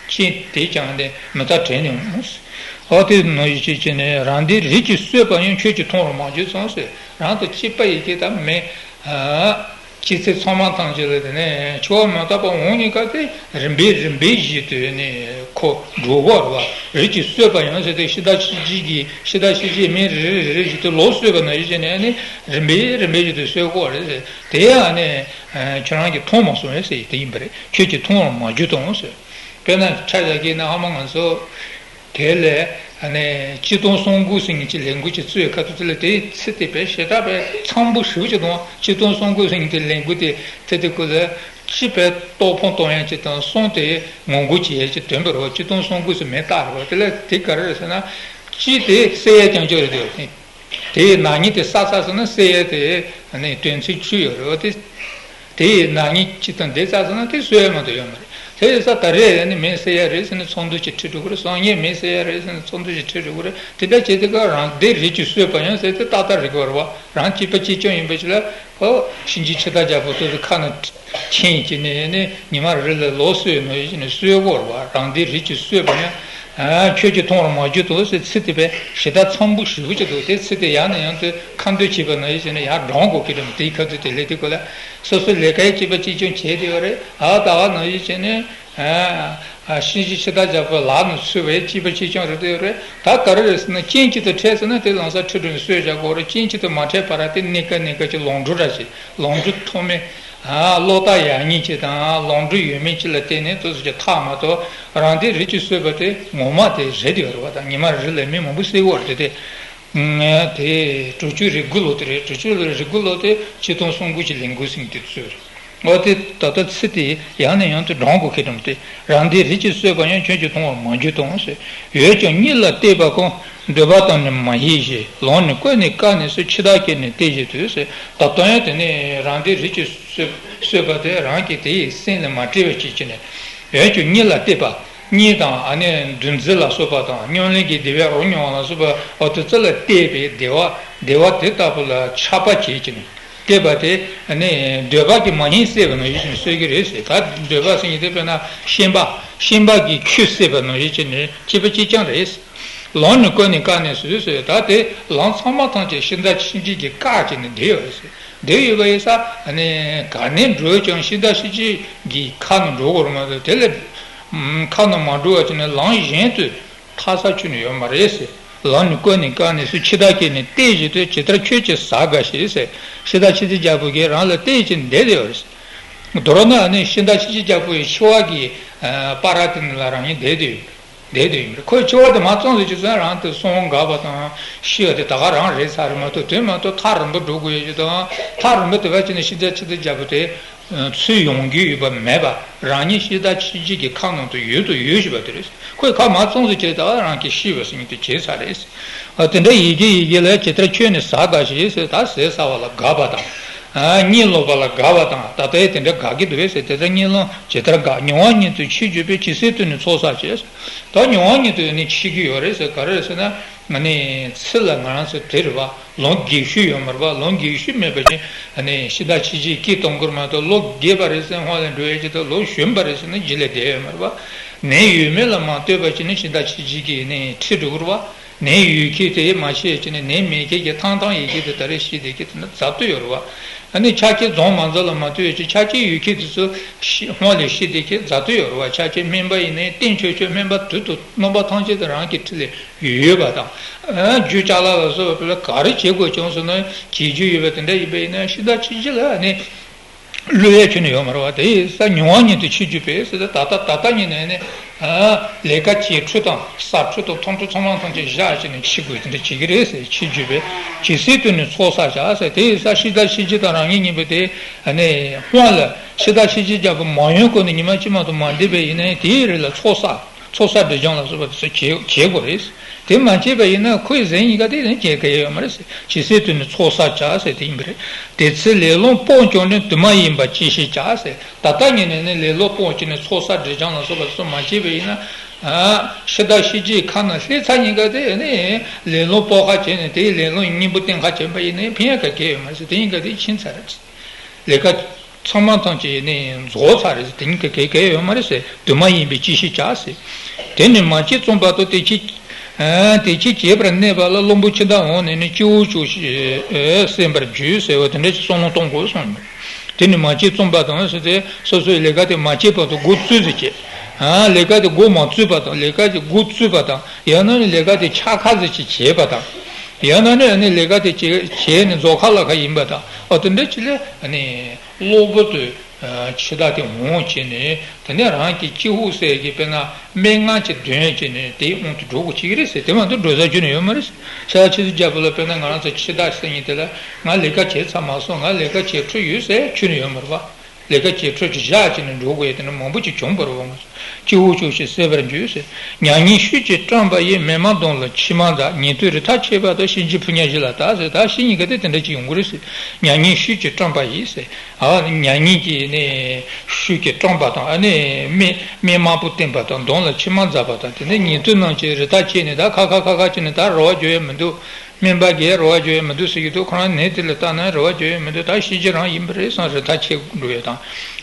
ཅན་དེས་ཀྱང་ནི་མི་རྟག་དྲན་ནས་འོང་། འོ་དེ་ནང་བཞིན་བྱས་བྱས་ནས་རང་འདི་རིགས་ཀྱིས་གསོས་པ་ཡང་ཁྱོད་ཀྱིས་མཐོང་བར་མ་གྱུར་ཙམ་ཟེར། རང་དང་གཅིག་པ་ཡི་གེ་དང་མེ། སྐྱེ་ཚེ་ཚང་མ་ཐམས་ཅད་ལ་དེ་ནས་འཆི་བ་མི་རྟག་པ་འོང་ནས་ཀ་དེ་རིམ་པས་རིམ་པས་བཞིན་དུ་ནི་ཁོ་འགྲོ་བར་བ། རིགས་ཀྱིས་གསོས་པ་ཡང་ཟེར་ཏེ་ཤི་དང་ཤི་རྗེས་ཀྱི་ཤི་དང་ཤི་རྗེས་མི་རེ་རེ་རེ་རེ་བཞིན་དུ་ལོག་གསོས་པ་ནང་བཞིན་བྱས་ནས་ནི་རིམ་པས་རིམ་པས་བཞིན་དུ་གསོས་དགོས་རེད་ཟེར། དེ་ཡང་ནི་ཁྱོད་རང་གིས་མཐོང་མ་སོང་བས་ཟེར་དེ་ཡིན་པ་རེད། ཁྱོད་ཀྱིས་མཐོང་བར་མ་གྱུར་ཏམ་ཟེར། དཔེར་ན་ཆ་བཞག་གི་ན་ཧ་མ་ང་ཚོ་དེ་ལས་ཨ་ནི་སྤྱིར་བཏང་གསུམ་མགོ་ཟེར་མཁན་གྱི་ལས་འགུལ་གྱི་གཙོས་ཁ་ཐུག་དེ་ལ་དེའི་ཚིག་དེ་དཔེ་ཞེ་དྲག་པའི་འཚམ་པོ་ཞེ་པོ་ཅིག་དང་། སྤྱིར་བཏང་གསུམ་མགོ་ཟེར་མཁན་གྱི་ལས་འགུལ་དེ་དེ་དེ་ཀུན་ལ་གཅིག་དཔེ་རྟོགས་ཕུང་གཏོང་ཡག་ཅིག་དང་། གསུམ་དེ་ངོ་རྒོལ་བྱེད་ཡག་ཅིག་དོན་པར་བ། སྤྱིར་བཏང་གསུམ་མགོ་ཟེར་མིང་བཏགས་རེད་བ། དེ་ལ་དེ་ག་རེ་རེད་ཟེར་ན། གཅིག་དེ་བསད་ཡག་རྐྱང་རྐྱང་རེད་དེ། དེའི་ནག་ཉེས་དེ་བསགས་ཚར་སོང་ན་བསད་ཡས་དེ་ནི་དོན་ཚན་བཅུ་ཡོད་རེད་བ། དེ་དེའི་ནག་ཉེས་གཅིག་དང་དེ་བསགས་སོང་ན་དེ་གསོད་ཡས་མ་གཏོགས་ཡོད་མ་རེད། དེ་ཡིན་ཙང་ད་རེས་ནི་མི་བསད་ཡས་རེད་ཟེར་ནས་ཚོགས་འདུ་ཅིག་ཁྲིད་འགྲོ་གི་རེད། སང་ཉིན་མི་བསད་ཡས་རེད་ཟེར་ནས་ཚོགས་འདུ་ཅིག་ཁྲིད་འགྲོ་གི་རེད། དེ་འདྲ་བྱས་དུས་ཀ་རང་སྡེ་རིགས་ཀྱིས་གསོས་པ་ཡང་ཟེར་དེ་ཏག་ཏག་རིག་པ་རེད་བ། རང་གཅིག་པ་གཅིག་རྐྱང་ཡིན་པ་ཅིག་ལ། ཨོ། གཤིན་རྗེ་འཆི་བདག་རྒྱལ་པོ་དེ་ཚོ་ཁ་ནས་ཁྱེར་བྱས་ནས་ནི་ཉི་མ་རེ་ལ་ལོག་གསོས་ནོ་ཡིན་ནས་གསོད་དགོས་རེད་བ། རང་སྡེ་རིགས་ཀྱིས་གསོས་པ་ཡང་། ཨ། ཁྱོད་ཀྱིས་མཐོང་བར་མ་གྱུར་ཏོ་ཟེར་ཚིག་དེ་དཔེ་ཞེ་དྲག་འཚམ་པོ་ཞེ་པོ་ཅིག་འདུག་དེ་ཚིག་དེ་ཡང་ནས་ཡང་དུ་ཁ་འདོན་བྱས་པ་ནང་བཞིན་བྱས་ནས་ཡར་བགྲང་དགོས་ཀྱི་རེད། དེའི་ཁ་ཐུག་དེ་ལས་དེ་ཀོ་ལ་སོ་སོའི་ལས་ཀའི་གཅིག་པ་གཅིག་རྐྱང་བྱས་བསྡད་པ་རེད། ཨ། ད་བ་ནང་བཞིན་བྱས་ནས། ཨ། གཤིན་རྗེ་འཆི་བདག་རྒྱལ་པོའི་ལག་ནས་ཚུད་པའི་གཅིག་པ་གཅིག་རྐྱང་རེད་དེ་རེད། ད་ག་རེ་རེད་ཟེར་ན། རྐྱེན་གཅིག་ཏུ་འཕྲད་ཟེར་ན་དེ་ལམ་སང་ཁྲིད་འགྲོ་ནས་གསོད་བྱ་དགོས་རེད། རྐྱེན་གཅིག་ཏུ་མ་འཕྲད་བར་དེ་གནས་སྐབས་གནས་སྐབས་ཀྱི་ལོག་འགྲོ་འདྲ་ཞིག་ལོག་འགྲོ་ཐོགས་མེད། ཨ། བློ་ཐག་ཡངས་ཉེན་ཅིག་དང་ལོག་འགྲོ་ཡོད་མེད་ཅིག་ལ་བརྟེན་ནས་དེ་ཚོ་ཅིག་ཐག་མ་གཏོགས། རང་སྡེ་རིགས་ཀྱིས་གསོས་པ་དེ་ངོ་མ་དེ་རེད་དེ་རེད་བ། ད་ཉི་མ་རེ་ལ་མི་མང་པོ་བསད་དགོས་རེད་དེ། དེ་དྲུག་ཅུ་རེ་དགུ་ལོ་དེ་རེད། དྲུག་ཅུ་རེ་དགུ་ལོ་དེ་སྤྱིར་བཏང་གསུམ་མགོ་གི་ལས་འགུལ་ཟེར་མཁན་དེ་ཚོ་རེད། འོ་དེ་ད་ལྟ་ཚིག་དེ་ཡང་ནས་ཡང་དུ་བགྲང་དགོས་ཁེལ་འགྲོ་དེ། རང་སྡེ་རིགས་ཀྱིས་གསོས་པ་ཡང་ཁྱོད་ཀྱིས་མཐོང་བར་མ་གྱུར་ཏོ་ཟེར། འོན་ཀྱང་གཉིད་ལ་གཏད་པ་ཀུན། འདོད་པ་དང་ནི་མ་བསྙེན་ཞིང་། ལོང་ནི་བཀོད་ནས་བཀག་ནས་སུ། འཆི་བདག་བསྐྱེད་ནས་བལྟས་བཞིན་དུ་ཟེར། ད་ལྟ་ཡང་དེ་ནས་རང་སྡེ་རིགས་ཀྱིས་གསོས་གསོས་པ་དེ་རང་གིས་དེ་ཡི་སེམས་ལ་མ་དྲན་པ་ཅིག་བྱས་ནས། འོན་ཀྱང་གཉིད་ལ་གཏད་པ། གཉིད་དང་ཨ་ནི་འདུ་འཛི་ལ་སོགས་པ་དང་། སྨྱུང་གནས་ཀྱི་བདེ་བའི་རོ་མྱོང་བ་ལ་སོགས་པ། འོ་དེ་ཚོ་ལ་གཏད་པའི་བདེ་བ། བདེ་བ་དེ་ལྟ་བུ་ལ་ཆགས་པ་བྱེད་ཀྱི་ནི། གཏད་པ་དེ་ནི་འདོད་པ་གིས་མ་བསྙེན་བསད་པ་ནང་བཞིན་གསོད་ཀྱི་རེད་ཟེར། ད་འདོད་པ་ཟེར་མཁན་དེ་དཔེར་ན་ཤན་པ། ཤན་པ་གིས་ཁྱི་བསད་པ་ནང་བཞིན་བྱས་ནས་གཅིག་པ་གཅིག་རྐྱང་རེད་ཟེར། ལོང་ནི་བཀོད་ནས་བཀག་ནས་སུ་ཟེར། ད་དེ་ལམ་ཚང་མ་ཐམས་ཅད་ཤིང་རྟ་ཆུང་ཆུང་གིས་བཀག་བྱས་ནས་བསྡད་ཡོད་རེད་ཟེར། བསྡད་ཡོད་པ་ཡིན་ཙང་ནི་ག་ནས་འགྲོ་ཀྱང་ཤིང་རྟ་ཆུང་ཆུང་གི་ཁ་ནས་འགྲོ་དགོས་རེད་མ་གཏོགས། དེ་ལས་ཁ་ནས་མ་འགྲོ་བ་བྱས་ནས་ལམ་གཞན་དུ་ཐར་ས་ཁྱོན་ནས་ཡོད་མ་རེད་ཟེར། ལོང་ནི་བཀོད་ནས་བཀག་ནས་སུ། འཆི་བདག་བསྐྱེད་ནས་བལྟས་བཞིན་དུ། ཇི་ལྟར་ཁྱོད་ཀྱིས་ཟ་དགའ་ཞིང་ཟེར། ཤིང་རྟ་ཆུང་ཆུང་རྒྱལ་པོ་གིས་རང་ལ་བལྟས་བྱས་བསྡད་བསྡད་ཡོད་རེད་ཟེར། མདོར་ན་ནི་ཤིང་རྟ་ཆུང་ཆུང་རྒྱལ་པོ་ཡི་འཆི་བ་གི་ཨ་པར་དེ་ནང་ལ་རང་ཉིད་བསྡད་དུས། བསྡད་དུས་ཡིན་པ་རེད། ཁོའི་འཆི་བ་དེ་མ་བྱུང་ཟེར་གྱི་ཚོད་རང་དེ་སོང་འགག་པ་དང་ཤི་བ་དེ་ད་ག་རང་རེད་ཚར་རེད་མ་གཏོགས། དེ་མ་གཏོགས་ཐག་རིང་པོ་འགྲོ་དགོས་ཡོད་ཀྱི་དང་། ཐག་རིང་པོ་དེ་བ་བྱས་ནས་ཤིང་རྟ་ཆུང་ཆུང་རྒྱལ་པོ་དེ་ཚུར་ཡོང་རྒྱུ་ཡོད་པ་མེད་པ། རང་ཉིད་ཤིང་རྟ་ཆུང་ཆུང་གི་ཁ་ནང་དུ་ཡོད་དུ་ཡོད་བཞིན་པ་དེ་རེད། ཁོས་ཁ་མ་བྱུང་ཟེར་གྱི་ད་ག་རང་གི་ཤི་བ་ཟེར་མཁན་དེ་བྱས་ཚར་རེད། ཨ། དེ་འདྲ་ཡི་གེ་ཡི་གེ་ལ། ཇི་ལྟར་ཁྱོད་ནི་ཟ་དགའ་ཞིང་ཟེར། ད་ཟས་ཟ་བ་ལ་དགའ་བ་དང་། ཨ། གཉིད་ལོག་པ་ལ་དགའ་བ་དང་། ད་ལྟའི་དེ་འདྲ་དགའ་གི་འདུག་པས་ཟེར། དེ་ལྟར་གཉིད་ལོག་ཇི་ལྟར་དགའ། མྱོང་བ་ཉིད་དུ་ཆོས་བརྗོད་པས། ཇི་སྲིད་དུ་ནི་ཚོགས་བསགས་བྱས། ད་མྱོང་བ་ཉིད་དུ་ནི་འཆི་གི་ཡོད་རེད་ཟེར། ག་རེ་རེད་ཟེར་ན། ང་ནི་ཚེ་ལ་ང་རང་ཚོ་དེ་རེད་བ། ལོང་རྒས་ཤོས་ཡོད་མ་རེད་བ། ལོང་རྒས་ཤོས་མེད་པ་ཅིག་ནི་ཤིང་རྟ་ཆུང་ཆུང་སྐྱེས་གཏོང་དགོས་མ་གཏོགས། ལོ་རྒས་པ་རེད་ཟེར་སྔོན་ལ་འགྲོ་ཡས་ཅིག་དང་། ལོ་གཞོན་པ་རེད་ཟེར་ན་རྗེས་ལ་བསྡད་ཡོད་མ་རེད་བ། ནད་ཡོད་མེད་ལ་མ་ལྟོས་པ་ཅིག་ནི་ཤིང་རྟ་ཆུང་ཆུང་གིས་ནི་ཁྲིད་འགྲོ་གི་རེད་བ། ནད་ཡོད་མཁན་དེ་མ་ཤེས་ཀྱི་ནི་ནད་མེད་མཁན་གྱི་ཐང་ཐང་ཡོད་མཁན་དེ་ད་རེས་ཤི་བསྡད་མཁན་དེ་ནི་རྫབ་ཏུ་ཡོད་རེད་བ། ཨ་ནི་ཆ་རྐྱེན་འཛོམས་མ་འཛོམས་ལ་མ་ལྟོས་ཀྱི་ཆ་རྐྱེན་ཡོད་མཁན་དེ་ཚོ་ཤི་སྔོན་ལ་ཤི་བསྡད་མཁན་རྫབ་ཏུ་ཡོད་རེད་བ། ཆ་རྐྱེན་སྨན་པ་ཡིན་ནའི་བསྟེན་ཆོག་ཆོག་སྨན་པ་དུས་དང་རྣམ་པ་ཐམས་ཅད་དུ་རང་གི་འཁྲིས་ལ་ཡོད་པ་དང་། ཨ། རྒྱུ་ཅ་ལག་ལ་སོགས་པ་ག་རེ་བྱེད་དགོས་བྱུང་སོང་ན་བྱེད་རྒྱུ་ཡོད་པ་དེ་འདྲ་ཡིན་པ་ཡིན་ན། ཤིང་རྟ་ཆུང་ཆུང་ལ་ཨ་ནི། བློ་ཡ་ཁྱོན་ནས་ཡོད་མ་རེད་བ། དེ་ཡིན་ཙང་མྱོང་བ་ཉིད་དུ་འཆི་རྒྱུ་པས་ཟེར་ཏེ། ད་ལྟ་ད་ལྟ་ཉིད་ནས་ནི་ལས་ཀ་བྱེད་འཕྲོ་དང་ཟ་འཕྲོ་དང་འཐུང་འཕྲོ་ཚང་མ་ཐམས་ཅད་བཞག་བྱས་ནས་འཆི་དགོས་དེ་འདྲ་བྱེད་ཀྱི་རེད་ཟེར། འཆི་རྒྱུ་པས། ཇི་སྲིད་དུ་ནི་ཚོགས་བསགས་བྱ་ཟེར། དེ་ཡིན་ཙང་ཤིང་རྟ་ཆུང་ཆུང་དང་རང་ཉིད་གཉིས་པོ་དེ་ནི་སྔོན་ལ་ཤིང་རྟ་ཆུང་ཆུང་རྒྱལ་པོ་མ་ཡོང་གོང་ནས་ཉི་མ་གཅིག་མ་གཏོགས་མ་བསྡད་པ་ཡིན་ན། དེའི་རིང་ལ་ཚོགས་བསགས། ཚོགས་བསགས་སྒྲིབ་སྦྱང་ལ་སོགས་པ་དེ་ཚོ་བྱེད་བྱེད་དགོས་རེད། དེ་མ་བྱས་པ་ཡིན་ན་ཁོས་ཟེར་ཡིན་ག་དེ་ནི་བྱེད་ག་ཡ་ཡོད་མ་རེད་ཟེར། ཇི་སྲིད་དུ་ནི་ཚོགས་བསགས་བྱ་ཟེར་དེ་ཡིན་པ་རེད། དེ་ཚེ་ལེ་ལོང་སྤོང་བྱུང་ནས། དུས་མ་ཡིན་པར་ཅི་ཞིག་བྱ་ཟེར། ད་ལྟ་ཉིད་ནས་ནི་ལེ་ལོ་སྤོང་བྱས་ནས་ཚོགས་བསགས་སྒྲིབ་སྦྱང་ལ་སོགས་པ་དེ་ཚོ་མ་བྱས་པ་ཡིན་ན། ཨ། ཤི་དང་ཤི་རྗེས་ཁ་ནས་སླེབས་ཚར་ཡིན་ག་དེ་ནི་ལེ་ལོ་སྤོང་ཁ་བྱས་ནས། དེའི་ལེ་ལོ་གཉེན་པོ་བསྟེན་ཁ་བྱས་པ་ཡིན་ན་ཕན་ཡ་ག་གེ་ཡོད་མ་རེད་ཟེར། དེ་ཡིན་ག་དེ་ཕྱིན་ཚར་རེད། ལས་ཀ་ཚང་མ་ཐམས་ཅད་ནི་རྫོགས་ཚར་རེད་ཟེར། དེ་ཉིད་ཀྱི་གེ་གེ་ཡོད་མ་རེད་ཟེར། དུ་མ་ཡིན་པའི་སྐྱེ་ཤི་བྱ་ཟེར། དེ་ནི་མ་སྐྱེས་བཙོན་པ་དང་། དེ་ཕྱིར་དེ་ཕྱིར་སྐྱེས་པར་གནས་པ་ལ། གླང་པོ་ཆེ་དག་འོངས་ནས་ནི། སྐྱེ་བོ་ཆོག་ཤེས་སེམས་པར་འགྱུར་ཟེར་བ་དེ་འདྲ་ཞིག་བསམ་བློ་གཏོང་དགོས་གསུངས། དེ་ནི་མ་སྐྱེས་བཙོན་པ་དང་ཟེར་ཏེ། སོ་སོའི་ལས་ཀ་དེ་མ་བྱས་བར་དུ་འགོ་བཙུགས་ཟེར་བྱས། ཨ། ལས་ཀ་དེ་འགོ་མ་བཙུགས་པ་དང་། ལས་ཀ་དེ་འགོ་བཙུགས་པ་དང་། ཡང་ན་ནི་ལས་ཀ་དེ་འཆར་ཁ་ཟེར་བྱས་བྱས་པ་དང་། ཡང་ན་ནི་ཨ་ནི་ལས་ཀ་དེ་བྱས་བྱས་ནས་རྫོགས་ཁ་ལ་ཁ་ཡིན་པ་དང་། ཨོ་དེ་འདྲ་ཅིག་ལ་ཨ་ནི་གློ་བུར་དུ་འཆི་བདག་དེ་འོང་བྱས་ནས། དེ་ནས་རང་གི་སྐྱེ་བོ་ཟེར་གྱི་དཔེར་ན་སྨྲེ་སྔགས་ཀྱི་གདོན་བྱས་ནས་དེའི་དབང་དུ་འགྲོ་དགོས་ཀྱི་རེད་ཟེར། དེ་མ་གཏོགས་འགྲོ་ས་ཁྱོན་ནས་ཡོད་མ་རེད་ཟེར། ཤ་ཆེ་སུ་རྒྱལ་པོ་ལ་དཔེར་ན་ང་རང་ཚོ་འཆི་བདག་ཟེར་མཁན་དེ་ལ། ང་ལས་ཀ་བྱས་ཚར་མ་སོང་། ང་ལས་ཀ་བྱེད་འཕྲོ་ཡོད་ཟེར་ཁྱོན་ནས་ཡོད་མ་རེད་པ། ལས་ཀ་བྱེད་འཕྲོ་ཅིག་བཞག་བྱས་ནས་འགྲོ་དགོས་ཡ་དེ་འདྲ་མང་པོ་ཅིག་བྱུང་བ་རེད་པ། སྐྱེ་བོ་ཆོག་ཤེས་སེལ་བར་འགྱུར་ཟེར། མྱ་ངན་ཤུགས་ཀྱིས་བཀྲམ་པ་ཡིས། མི་མ་གདོང་ལ་མཆི་མ་འཛག་ཉན་ཐོས་རི་དྭགས་ཆད་པ་དང་། གཤིན་རྗེའི་ཕོ་ཉ་གཞི་ལ་བཏགས་ཟེར། ད་གཤིན་གཉིས་ཀ་དེ་དེ་འདྲ་ཅིག་ཡོང་གི་རེད་ཟེར། མྱ་ངན་ཤུགས་ཀྱིས་བཀྲམ་པ་ཡིས་ཟེར། ཨ། མྱ་ངན་གྱིས་ནི་ཤུགས་ཀྱིས་བཀྲམ་པ་དང་། ཨ་ནི་སྨན་སྨན་དམར་པོ་བསྟན་པ་དང་། གདོང་ལ་མཆི་མ་འཛག་པ་དང་། དེ་ནས་ཉན་ཐོས་རྣམས་ཀྱིས་རི་དྭགས་ཆད་ནས། ད་ཁ་ཁ་ཁ་ཁ་བྱས་ནས་ད་རེ་བ་རྒྱག་ཡ་མི་འདུག་སྨན་པ་གིས་རེ་བ་རྒྱག་ཡ་མི་འདུག་ཟེར་གྱི་འདུག་ཁོ་རང་ནད་དེ་ལ་བལྟས་ན་རེ་བ་རྒྱག་ཡ་མི་འདུག་ད་གཤིན་རྗེ་རང་ཡིན་པ་རེད་བསམ། རི་དྭགས་ཆད་འགྲོ་ཡ་དང་།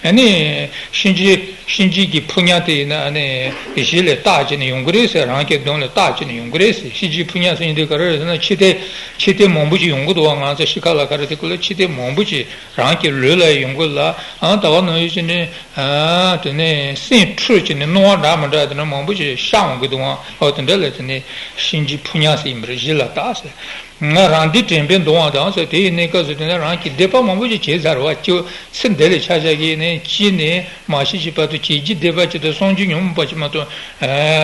ཨ་ནི་གཤིན་རྗེ་གཤིན་རྗེ་གི་ཕོ་ཉ་དེ་ཡིན་ན་ཨ་ནི་གཞི་ལ་བཏགས་བྱས་ནས་ཡོང་གི་རེད་ཟེར། རང་གི་གདོང་ལ་བཏགས་བྱས་ནས་ཡོང་གི་རེད་ཟེར། གཤིན་རྗེའི་ཕོ་ཉ་ཟེར་མཁན་དེ་ག་རེ་རེད་ཟེར་ན། འཆི་ལྟས་འཆི་ལྟས་མང་པོ་ཞིག་ཡོང་གི་འདུག་བ། ང་ཚོ་ཤི་ཁ་ལ་ཁ་རེད། དེ་ཀུན་ལ་འཆི་ལྟས་མང་པོ་ཞིག་རང་གི་ལུས་ལ་ཡོང་གི་ལ། ཨ། ད་ག་ནང་བཞིན་བྱས་ནས། ཨ། དེ་ནས་སེམས་འཁྲུགས་བྱས་ནས་སྣང་བ་འདྲ་མི་འདྲ་དེ་འདྲ་མང་པོ་ཞིག་ཤར་འོང་གི་འདུག་ཨང་། ཨོ་དེ་འདྲ་ལ་དེ་ནས་གཤིན་རྗེའི་ཕོ་ཉ་ཟེར་ཡིན་པ་རེད། གཞི་ལ་བཏགས་ཟེར། ང་རང་འདི་དྲན་པས་འདུག་ཨང་དང་ཟེར། དེ་ཡི་གནས་སྐབས་སུ་དེ་ནས་རང་གིས་སྡིག་པ་མང་པོ་ཞིག་བྱས་ཚར་བ། སྐྱེ་བོ་ཚེ་འདི་ལས་ཆ་བཞག་གི་ནས་སྐྱེས་ནས་མ་ཤི་ཤི་བར་དུ་བྱས་རྗེས་སྡིག་པ་ཅིག་དང་སངས་རྒྱས་མྱོང་མེད་པ་ཅིག་མ་གཏོགས་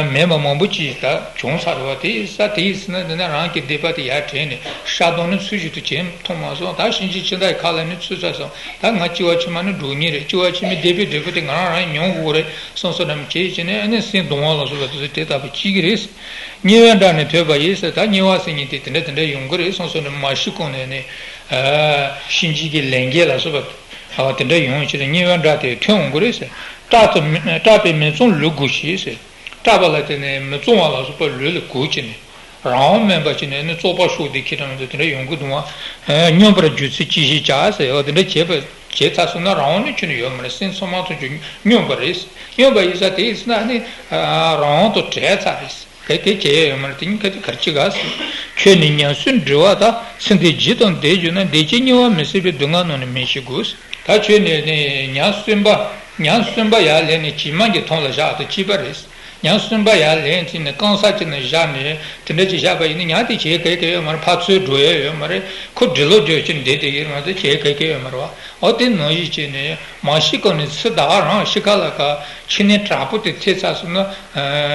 མེད་པ་མང་པོ་ཅིག་ད་བྱུང་ཚར་བ། དེ་ཡི་ས་དེ་ཡི་ཟེར་ན་དེ་ནས་རང་གི་སྡིག་པ་དེ་ཡར་དྲན་ནས་ཤ་གདོང་ནི་ཚུལ་བཞིན་དུ་བྱེད་ཐུབ་མ་སོང་། ད་གཤིན་རྗེ་འཆི་བདག་གི་ཁ་ལ་ནི་ཚུད་ཚར་སོང་། ད་ང་སྐྱེ་བ་ཕྱི་མ་ནི་འགྲོ་ངེས་རེད། སྐྱེ་བ་ཕྱི་མའི་བདེ་བའི་འབྲས་བུ་དེ་ང་རང་རང་མྱོང་དགོས་རེད་བསམ་བསམ་འདྲ་མི་བྱེད་ཀྱི་ནས་ཨ་ནི་སེམས་གདུང་བ་ལ་སོགས་པ་དེ་ཚོ་དེ་ལྟ་བུ་སྐྱེ་གི་རེད། དམྱལ་བའི་དགྲ་ནི་ཐོས་པ་ཡིས་ཟེར། ད་དམྱལ་བ་ཟེར་མཁན་དེ་དེ་འདྲ་དེ་འདྲ་ཡོང་གི་རེད་བསམ་བསམ་འདྲ་མ་ཤི་གོང་ནས་ནི། ཨ། གཤིན་རྗེ་གི་ལས་འགན་ལ་སོགས་པ་དེ་འདྲ་ཡོང་ཕྱིར་དམྱལ་བའི་དགྲ་དེ་ཐོན་འོང་གི་རེད་ཟེར། སྐྲག་ཏུ་མི་སྐྲག་པས་མི་ཚངས་ལུས་དགོས་ཤེས་ཟེར། སྐྲག་པ་ལ་བརྟེན་ནས་མི་གཙང་བ་ལ་སོགས་པ་ལུས་ལ་གོས་བྱས་ནས། རང་དབང་མེད་པ་བྱས་ནས་ནི་བཙོག་པ་ཤོར་ཏེ་ཁྱེད་རང་ཚོ་དེ་འདྲ་ཡོང་གི་འདུག་བ། སྨྱོན་པར་འགྱུར་ཚེ་ཅི་ཞིག་བྱ་ཟེར། འོ་དེ་འདྲ་བྱས་པ་བྱས་ཚར་སོང་ན་རང་དབང་ནི་ཁྱོན་ནས་ཡོད་མ་རེད། སེམས་ཚང་མ་ཐམས་ཅད་སྨྱོན་པ་རེད། སྨྱོན་པ་ཡིན་ས་དེ་ཡིན་ཟེར་ན་ནི་རང་དབང་དང་བྲལ་ཚར་རེད། གལ་ཏེ་བྱས་ཡོད་མ་རེད། དེ་ཉིད་གལ་ཏེ་གར་ཅི་ག་ཟེར། ཁྱོད་ནི་ཉམས་སུ་འགྲིལ་བ་དག་ཚེ་འདིའི་ཇི་ལྟར་བདེ་གྱུར་ན། བདེ་སྐྱིད་དམྱལ་བ་མི་སྲིད་པའི། སྡུག་བསྔལ་རྣམས་ནི་མི་བྱེད་དགོས། ད་ཁྱོད་ནི་ནི་ཉམས་སུན་པ་ཉམས་སུན་པ་ཡར་ལེན་ནས་ཇེ་མང་གི་དོན་ལ་བཞག་ཏུ་སྐྱིད་པ་རེད། ཉམས་སུན་པ་ཡར་ལེན་བྱས་ནས་རྐང་ས་ཅིག་ནས་བཞག་ནས་དེ་འདྲ་ཅིག་བཞག་པ་ཡིན་ན་ཉམས་དེ་བྱེད་གལ་གལ་ཡོད་མ་རེད། ཕར་ཚུར་འགྲོ་ཡ་ཡོད་མ་རེད། ཁོ་འགྲིལ་ལོག་འགྲོ་ཕྱིར་འདི་དེ་ཡོད་མ་རེད། བྱེད་གལ་གལ་ཡོད་མ་རེད་བ། འོ་དེ་ནང་བཞིན་བྱས་ནས་མ་ཤི་གོང་ནས་ཚེ་ད་ག་རང་ཤི་ཁ་ལ་ཁ་འཆི་ནད་དྲག་པོ་དེ་ཐེབས་ཚར་སོང་ན།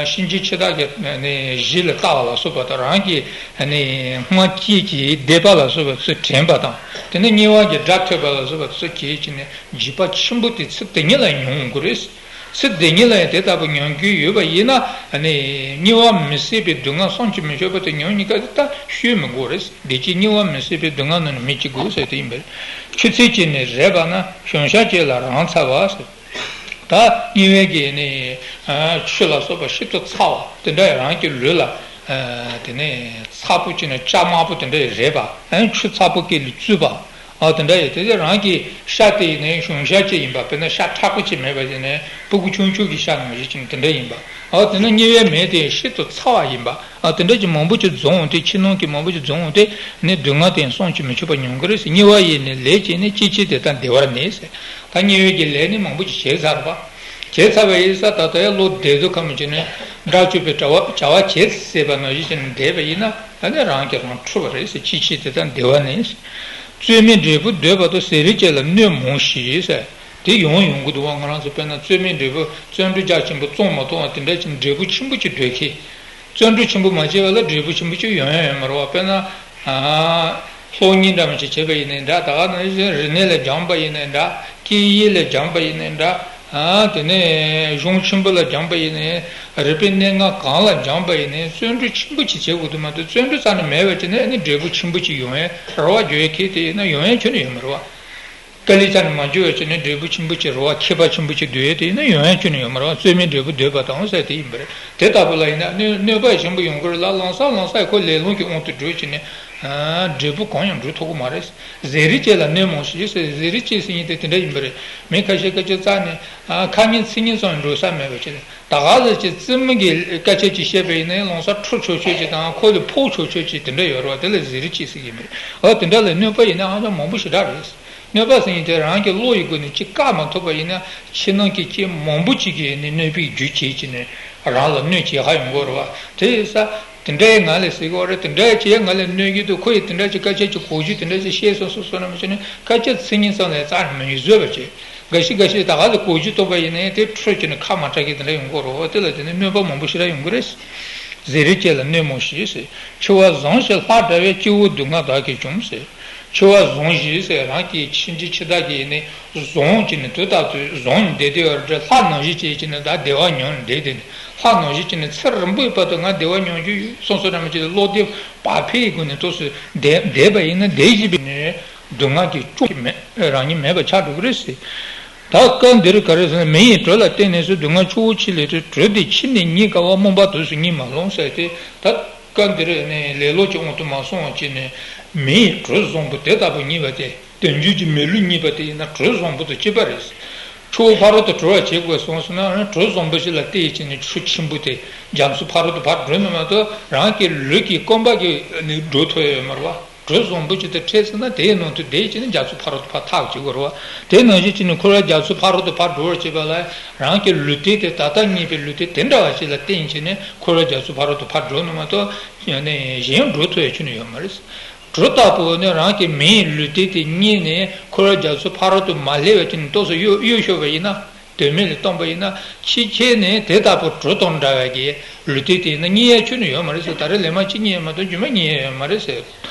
གཤིན་རྗེ་འཆི་བདག་གི་ནི་གཞི་ལ་བཏགས་པ་ལ་སོགས་པ་དང་། རང་གི་ནི་སྔར་སྐྱེས་ཀྱི་སྡིག་པ་ལ་སོགས་པ་ཚུར་དྲན་པ་དང་། དེ་ནས་དམྱལ་བ་གི་དགྲ་ཐོས་པ་ལ་སོགས་པ་ཚུར་གྱེས་ཀྱི་ནས་འཇིགས་པ་ཆེན་པོ་དེ་ཚེ་འདི་ཉིད་ལ་མྱོང་དགོས་རེད། ཚེ་འདི་ཉིད་ལ་ཡང་དེ་ལྟ་བུ་མྱོང་རྒྱུ་ཡོད་པ་ཡིན་ན། ནི་དམྱལ་བ་མི་སྲིད་པའི་སྡུག་བསྔལ་བསམ་གྱིས་མི་ཁྱབ་པ་དེ་མྱོང་གཉིས་ཀ་དེ་ད་ཤོད་མི་དགོས་རེད། བདེ་སྐྱིད་དམྱལ་བ་མི་སྲིད་པའི་སྡུག་བསྔལ་རྣམས་ནི་མི་བྱེད་དགོས་ཟེར་དེ་ཡིན་པས། ཆུ་ཚོད་གཅིག་ནས་རེག་པ་ན་གཞུང་ཤ་གཅིག་ལ་རང་ཚ་བ་ཟེར། ད་དམྱལ་བའི་གི་ནི་ཆུ་ལ་སོགས་པ་ཤིན་ཏུ་ཚ་བ་དེ་འདྲ་རང་གི་ལུས་ལ། དེ་ནས་ཚ་པོ་བྱས་ནས་སྐྱ་དམར་པོ་དེ་འདྲ་རེག་པ། ཆུ་ཚ་པོ་གི་ལུས་བཙུགས་པ། ཨ། དེ་འདྲ་ཡོད། དེ་ཚེ་རང་གི་ཤ་དེ་ཡིན་ནའི་གཞུང་ཤ་ཅིག་ཡིན་པ། དཔེར་ན་ཤ་མཁྲེགས་པོ་ཅིག་མེད་པ་ཡིན་ནའི་ཕྲུ་གུ་ཆུང་ཆུང་གི་ཤ་ནང་བཞིན་ཅིག་དེ་འདྲ་ཡིན་པ། ཨ། དེ་ནི་དམྱལ་བའི་མེ་དེ་ཤིན་ཏུ་ཚ་བ་ཡིན་པ། ཨ། དེ་འདྲ་ཅིག་མང་པོ་ཅིག་འཛོམས་འོང་དུས། ཕྱི་ནང་གི་མང་པོ་ཅིག་འཛོམས་འོང་དུས་ནི་སྡུག་བསྔལ་དེ་བསམ་གྱིས་མི་ཁྱབ་པ་མྱོང་གི་རེད་ཟེར། དམྱལ་བ་ཡི་ནི་ལས་བྱས་ནས། སྐྱེ་འཆི་དེ་དག་བདེ་བར་གནས་ཟེར། ད་དམྱལ་བའི་གི་ལས་ནི་མང་པོ་ཅིག་བྱས་ཚར་བ། བྱས་ཚར་བ་ཡིན་ཙང་ད་ལྟ་ཡང་བློ་བདེ་སྡུག་གང་མོ་བྱས་ནས་དགྲ་བཅོམ་པའི་བྱ་བ་བྱ་བ་བྱེད་ཟེར་བ་ནང་བཞིན་བྱས་ནས་བསྡད་པ་ཡིན་ན། ད་ནི་རང་གིས་རང་འཁྲུགས་པ་རེད་ཟེར། སྐྱེ་འཆི་དེ་དག་བདེ་བར་གནས་ཟེར། རྩོད་མེད་འབྲས་བུ་འདོད་པ་དང་། ཟས་རིགས་བཅས་ལ་གནོད་མང་ཞིང་ཟེར། དེ་ཡང་ཡོང་གི་འདུག་བ། ང་རང་ཚོ་དཔེར་ན་རྩོད་མེད་འབྲས་བུ། བརྩོན་འགྲུས་རྒྱ་ཆེན་པོ་བརྩོན་མ་ཐུབ་པ་དེ་འདྲ་ཅིག་འབྲས་བུ་ཆེན་པོ་ཅིག་འདོད་མཁན། བརྩོན་འགྲུས་ཆེན་པོ་མ་བྱས་པ་ལ་འབྲས་བུ་ཆེན་པོ་ཅིག་ཡོང་ཡ་ཡོད་མ་རེད་བ། དཔེར་ན། ཨ། སློབ་གཉེར་འདྲ་མི་ཅིག་བྱས་པ་ཡིན་ནའི་འདྲ། ད་ག་ནང་བཞིན་རིག་གནས་ལ་སྦྱངས་པ་ཡིན་ནའི་འདྲ། སྐད་ཡིག་ལ་སྦྱངས་པ་ཡིན་ནའི་འདྲ། ཨ། དེ་ནས་གཞུང་ཆེན་པོ་ལ་སྦྱངས་པ་ཡིན་ནའི། རིག་པའི་གནས་ལྔ་གང་ལ་སྦྱངས་པ་ཡིན་ནའི། བརྩོན་འགྲུས་ཆེན་པོ་ཅིག་བྱེད་དགོས་དུས་མ་གཏོགས། བརྩོན་འགྲུས་རྩ་ནས་མེད་པ་བྱས་ནས་ནི་འབྲས་བུ་ཆེན་པོ་ཅིག་ཡོང་ཡ་རེ་བ་རྒྱག་ཡ་གལ་ཏེ་ཡིན་ན་ཡོང་ཡ་ཁྱོན་ནས་ཡོད་མ་རེད་བ། དཀའ་ལས་རྩ་ནས་མ་འཇུ་བ་བྱས་ནས་འབྲས་བུ་ཆེན་པོ་ཅིག་རེ་བ། ཁྱད་པར་ཆེན་པོ་ཅིག་འདོད་ཡ་དེ་ཡིན་ན་ཡོང་ཡ་ཁྱོན་ནས་ཡོད་མ་རེད་བ། རྩོད་མེད་འབྲས་བུ་འདོད་པ་དང་ཟེར་དེ་ཡིན་པ་རེད། དེ་ལྟ་བུ་ལ་ཡིན་ན་གནོད་གནོད་པ་ཆེན་པོ་ཡོང་གི་རེད་ལ། ལམ་སང་ལམ་སང་ཁོ་ལས་སླ་པོ་གི་དབང་དུ་འགྲོ་བྱས་ནས། འབྲས་བུ་གང་ཡང་འགྲུབ་ཐུབ་ཀྱི་མ་རེད། ཟས་རིགས་བཅས་ལ་གནོད་མང་ཞིང་ཟེར། ཟས་རིགས་བཅས་ཟེར་མཁན་དེ་དེ་འདྲ་ཡིན་པ་རེད། མི་ཁ་ཤས་སྐད་ཆ་རྩ་ནས་ཁ་ཉིན་ཚིག་ཉིན་ཙམ་འགྲོ་ས་མེད་པ་ཅིག་རེད། ད་ག་ཟེར་ཅིག་རྩེད་མོ་གི་སྐད་ཆ་ཅིག་བཤད་པ་ཡིན་ན་ལོང་ས་ཁྲོ་ཆོག་ཆོག་ཅིག་དང་ཁོ་ལ་ཕོག་ཆོག་ཆོག་ཅིག་དེ་འདྲ་ཡོད་རེད་བ། དེ་ལ་ཟས་རིགས་བཅས་ཟེར་གྱི་མེད། འོ་དེ་འདྲ་ལ་གནོད་པ་ཡིན་ན་ཧ་ཅང་མང་པོ་ཞེ་དྲག་རེད། གནོད་པ་ཟེར་མཁན་དེ་རང་གི་བློ་ཡི་སྒོ་ནས་ཅིག་བཀག་མ་ཐུབ་པ་ཡིན་ན་ཕྱི་ནང་གི་རྐྱེན་མང་པོ་ཅིག་གིས་ནི་གནོད་པའི་རྒྱུ་བྱེད་ཀྱི་ནི་རང་ལ་གནོད་བྱེད་ཧ་ཡོང་གི་རེད་བ། དེ་ཡིན་ས། དེ་འདྲའི་ངང་ལས་ཟེར་གི་རེད། དེ་འདྲའི་བྱས་ངང་ལས་གནོད་ཀྱི་འདུག་ཁོ་ཡིས་དེ་འདྲ་ཅིག་སྐད་ཆ་ཅིག་གོ་རྒྱུ་དེ་འདྲ་ཅིག་བཤད་སོང་སོང་སོང་ན་མི་བྱེད་ནས་སྐད་ཆ་ཚིག་ཉིན་ཙམ་ལས་རྩ་ནས་མི་བཟོད་པ་བྱེད། འགའ་ཞིག་འགའ་ཞིག་ད་ག་ཟེ་གོ་རྒྱུ་བཏོན་པ་ཡིན་ནའི་དེ་འཕྲོད་ཀྱི་ནི་ཁ་མ་གྲག་གི་དེ་འདྲ་ཡོང་གི་རེད། དེ་ལ་དེ་ནི་གནོད་པ་མང་པོ་ཞེ་དྲག་ཡོང་གི་རེད། ཟས་རིགས་བཅས་ལ་གནོད་མང་ཞིང་ཟེར། འཆི་བ་བཟང་ཞིང་ལྷག་བྲལ་བའི་སྐྱེ་བོ་སྡུག་བསྔལ་བདག་གིས་བྱུང་ཟེར། འཆི་བ་བཟང་ཞིང་ཟེར་རང་གི་ཕྱི་འཇིག་ཕྱི་དག་གི་ནི་བཟང་གི་ནི་དུས་རྟག་ཏུ་བཟང་ནས་བསྡད་དེ་ཡོད་རེད། ལྷ་ནང་བཞིན་བྱས་ཀྱི་ནི་ད་བདེ་བ་མྱོང་ནས་བསྡད་དེ་ནི་ལྷ་ནང་བཞིན་གྱི་ནི་ཚེ་རིང་པོའི་བར་དུ་ང་བདེ་བ་མྱོང་རྒྱུ་ཡོད་སོང་སོང་ར་མ་བྱེད་བློ་བདེ་བག་ཕེབས་ཀྱི་སྒོ་ནས་ཏོག་ཙམ་བསྡད་བསྡད་པ་ཡིན་ན་བདེ་ཞིང་པའི་ནི་སྡུག་བསྔལ་གྱི་སྐྱོན་མེད་རང་ཉིད་མེད་པ་ཆགས་འགྲོ་གི་རེད་ཟེར། ད་སྐབས་འདིར་ག་རེ་ཟེར་ན། མི་ཡི་དྲོད་ལ་བརྟེན་ནས་སུ་སྡུག་བསྔལ་ཆུ་བོ་ཆེ་ལས་དྲོད་དེ་ཆུ་ནི་རྙེད་དཀའ་བ། རྨོངས་པ་དུས་སུ་རྙེད་མ་ལོང་ཟེར་ཏེ། ད་སྐབས་འདིར་ནི་ལེ་ལོ་གྱི་དབང་དུ་མ་སོང་བ་བྱས་ནས་མི་ཡི་དྲོད་བཟང་པོ་དེ་ལྟ་བུ་རྙེད་པ་དེ། དལ་འབྱོར་གྱི་མི་ལུས་རྙེད་པ་དེ་ཡིན་ན་དྲོད་བཟང་པོ་དང་གཅིག་པ་རེད། ཆུ་བོ་ཕ་རོལ་ཏུ་དྲོ་བར་བྱེད་དགོས་སོང་ཟེར་ན་དྲོད་བཟང་པོ་ཞིག་ལ་བལྟས་བྱས་ནས་ཆུ་ཆེན་པོ་དེ་རྒྱ་མཚོ་ཕ་རོལ་ཏུ་ཕར་འགྲོ་ནི་མ་གཏོགས་རང་གི་ལུས་ཀྱི་རྐང་པ་གིས་ནི་འགྲོ་ཐུབ་ཡ་ཡོད་མ་རེད་བ། དྲོད་བཟང་པོ་ཅིག་ཏུ་འཕྲད་ཟིན་ན་དེའི་ནང་དུ་བསྡད་ཀྱི་ནི་རྒྱ་མཚོ་ཕ་རོལ་ཏུ་ཕར་ཐག་གཅོད་དགོས་རེད་བ། དེ་ནང་བཞིན་གྱི་ནི་འཁོར་བའི་རྒྱ་མཚོ་ཕ་རོལ་ཏུ་ཕར་འགྲོ་བར་བྱེད་པ་ལ་རང་གི་ལུས་རྟེན་དེ་ད་ལྟ་རྙེད་པའི་ལུས་རྟེན་དེ་འདྲ་བ་ཞིག་ལ་བརྟེན་བྱས་ནས་འཁོར་བའི་རྒྱ་མཚོ་ཕ་རོལ་ཏུ་ཕར་འགྲོ་ནི་མ་གཏོགས་ནི་གཞན་འགྲོ་ཐུབ་ཡ་ཁྱོན་ནས་ཡོད་མ་རེད། དྲོད་ལྟ་བུ་ནི་རང་གི་མིའི་ལུས་རྟེན་དེ་རྙེད་ནས་འཁོར་བའི་རྒྱ་མཚོ་ཕ་རོལ་ཏུ་མ་སླེབས་པ་ཅིག་ནི་ཏོག་ཙམ་གཡོ་གཡོ་ཤོར་བ་ཡིན་ན། དོན་མེད་ལ་གཏོང་པ་ཡིན་ན་ཕྱི་ཁྱེར་ནས་དེ་ལྟ་བུ་དྲོད་དང་འདྲ་བའི་གི་ལུས་རྟེན་དེ་ཡིན་ན་རྙེད་ཡ་ཁྱོན་ནས་ཡོད་མ་རེད་ཟེར། ད་རེས་ལས་མ་གཅིག་རྙེད་ཡ་མ་གཏོགས་རྒྱུན་མ་རྙེད་ཡ་ཡོད་མ་རེད་ཟེར།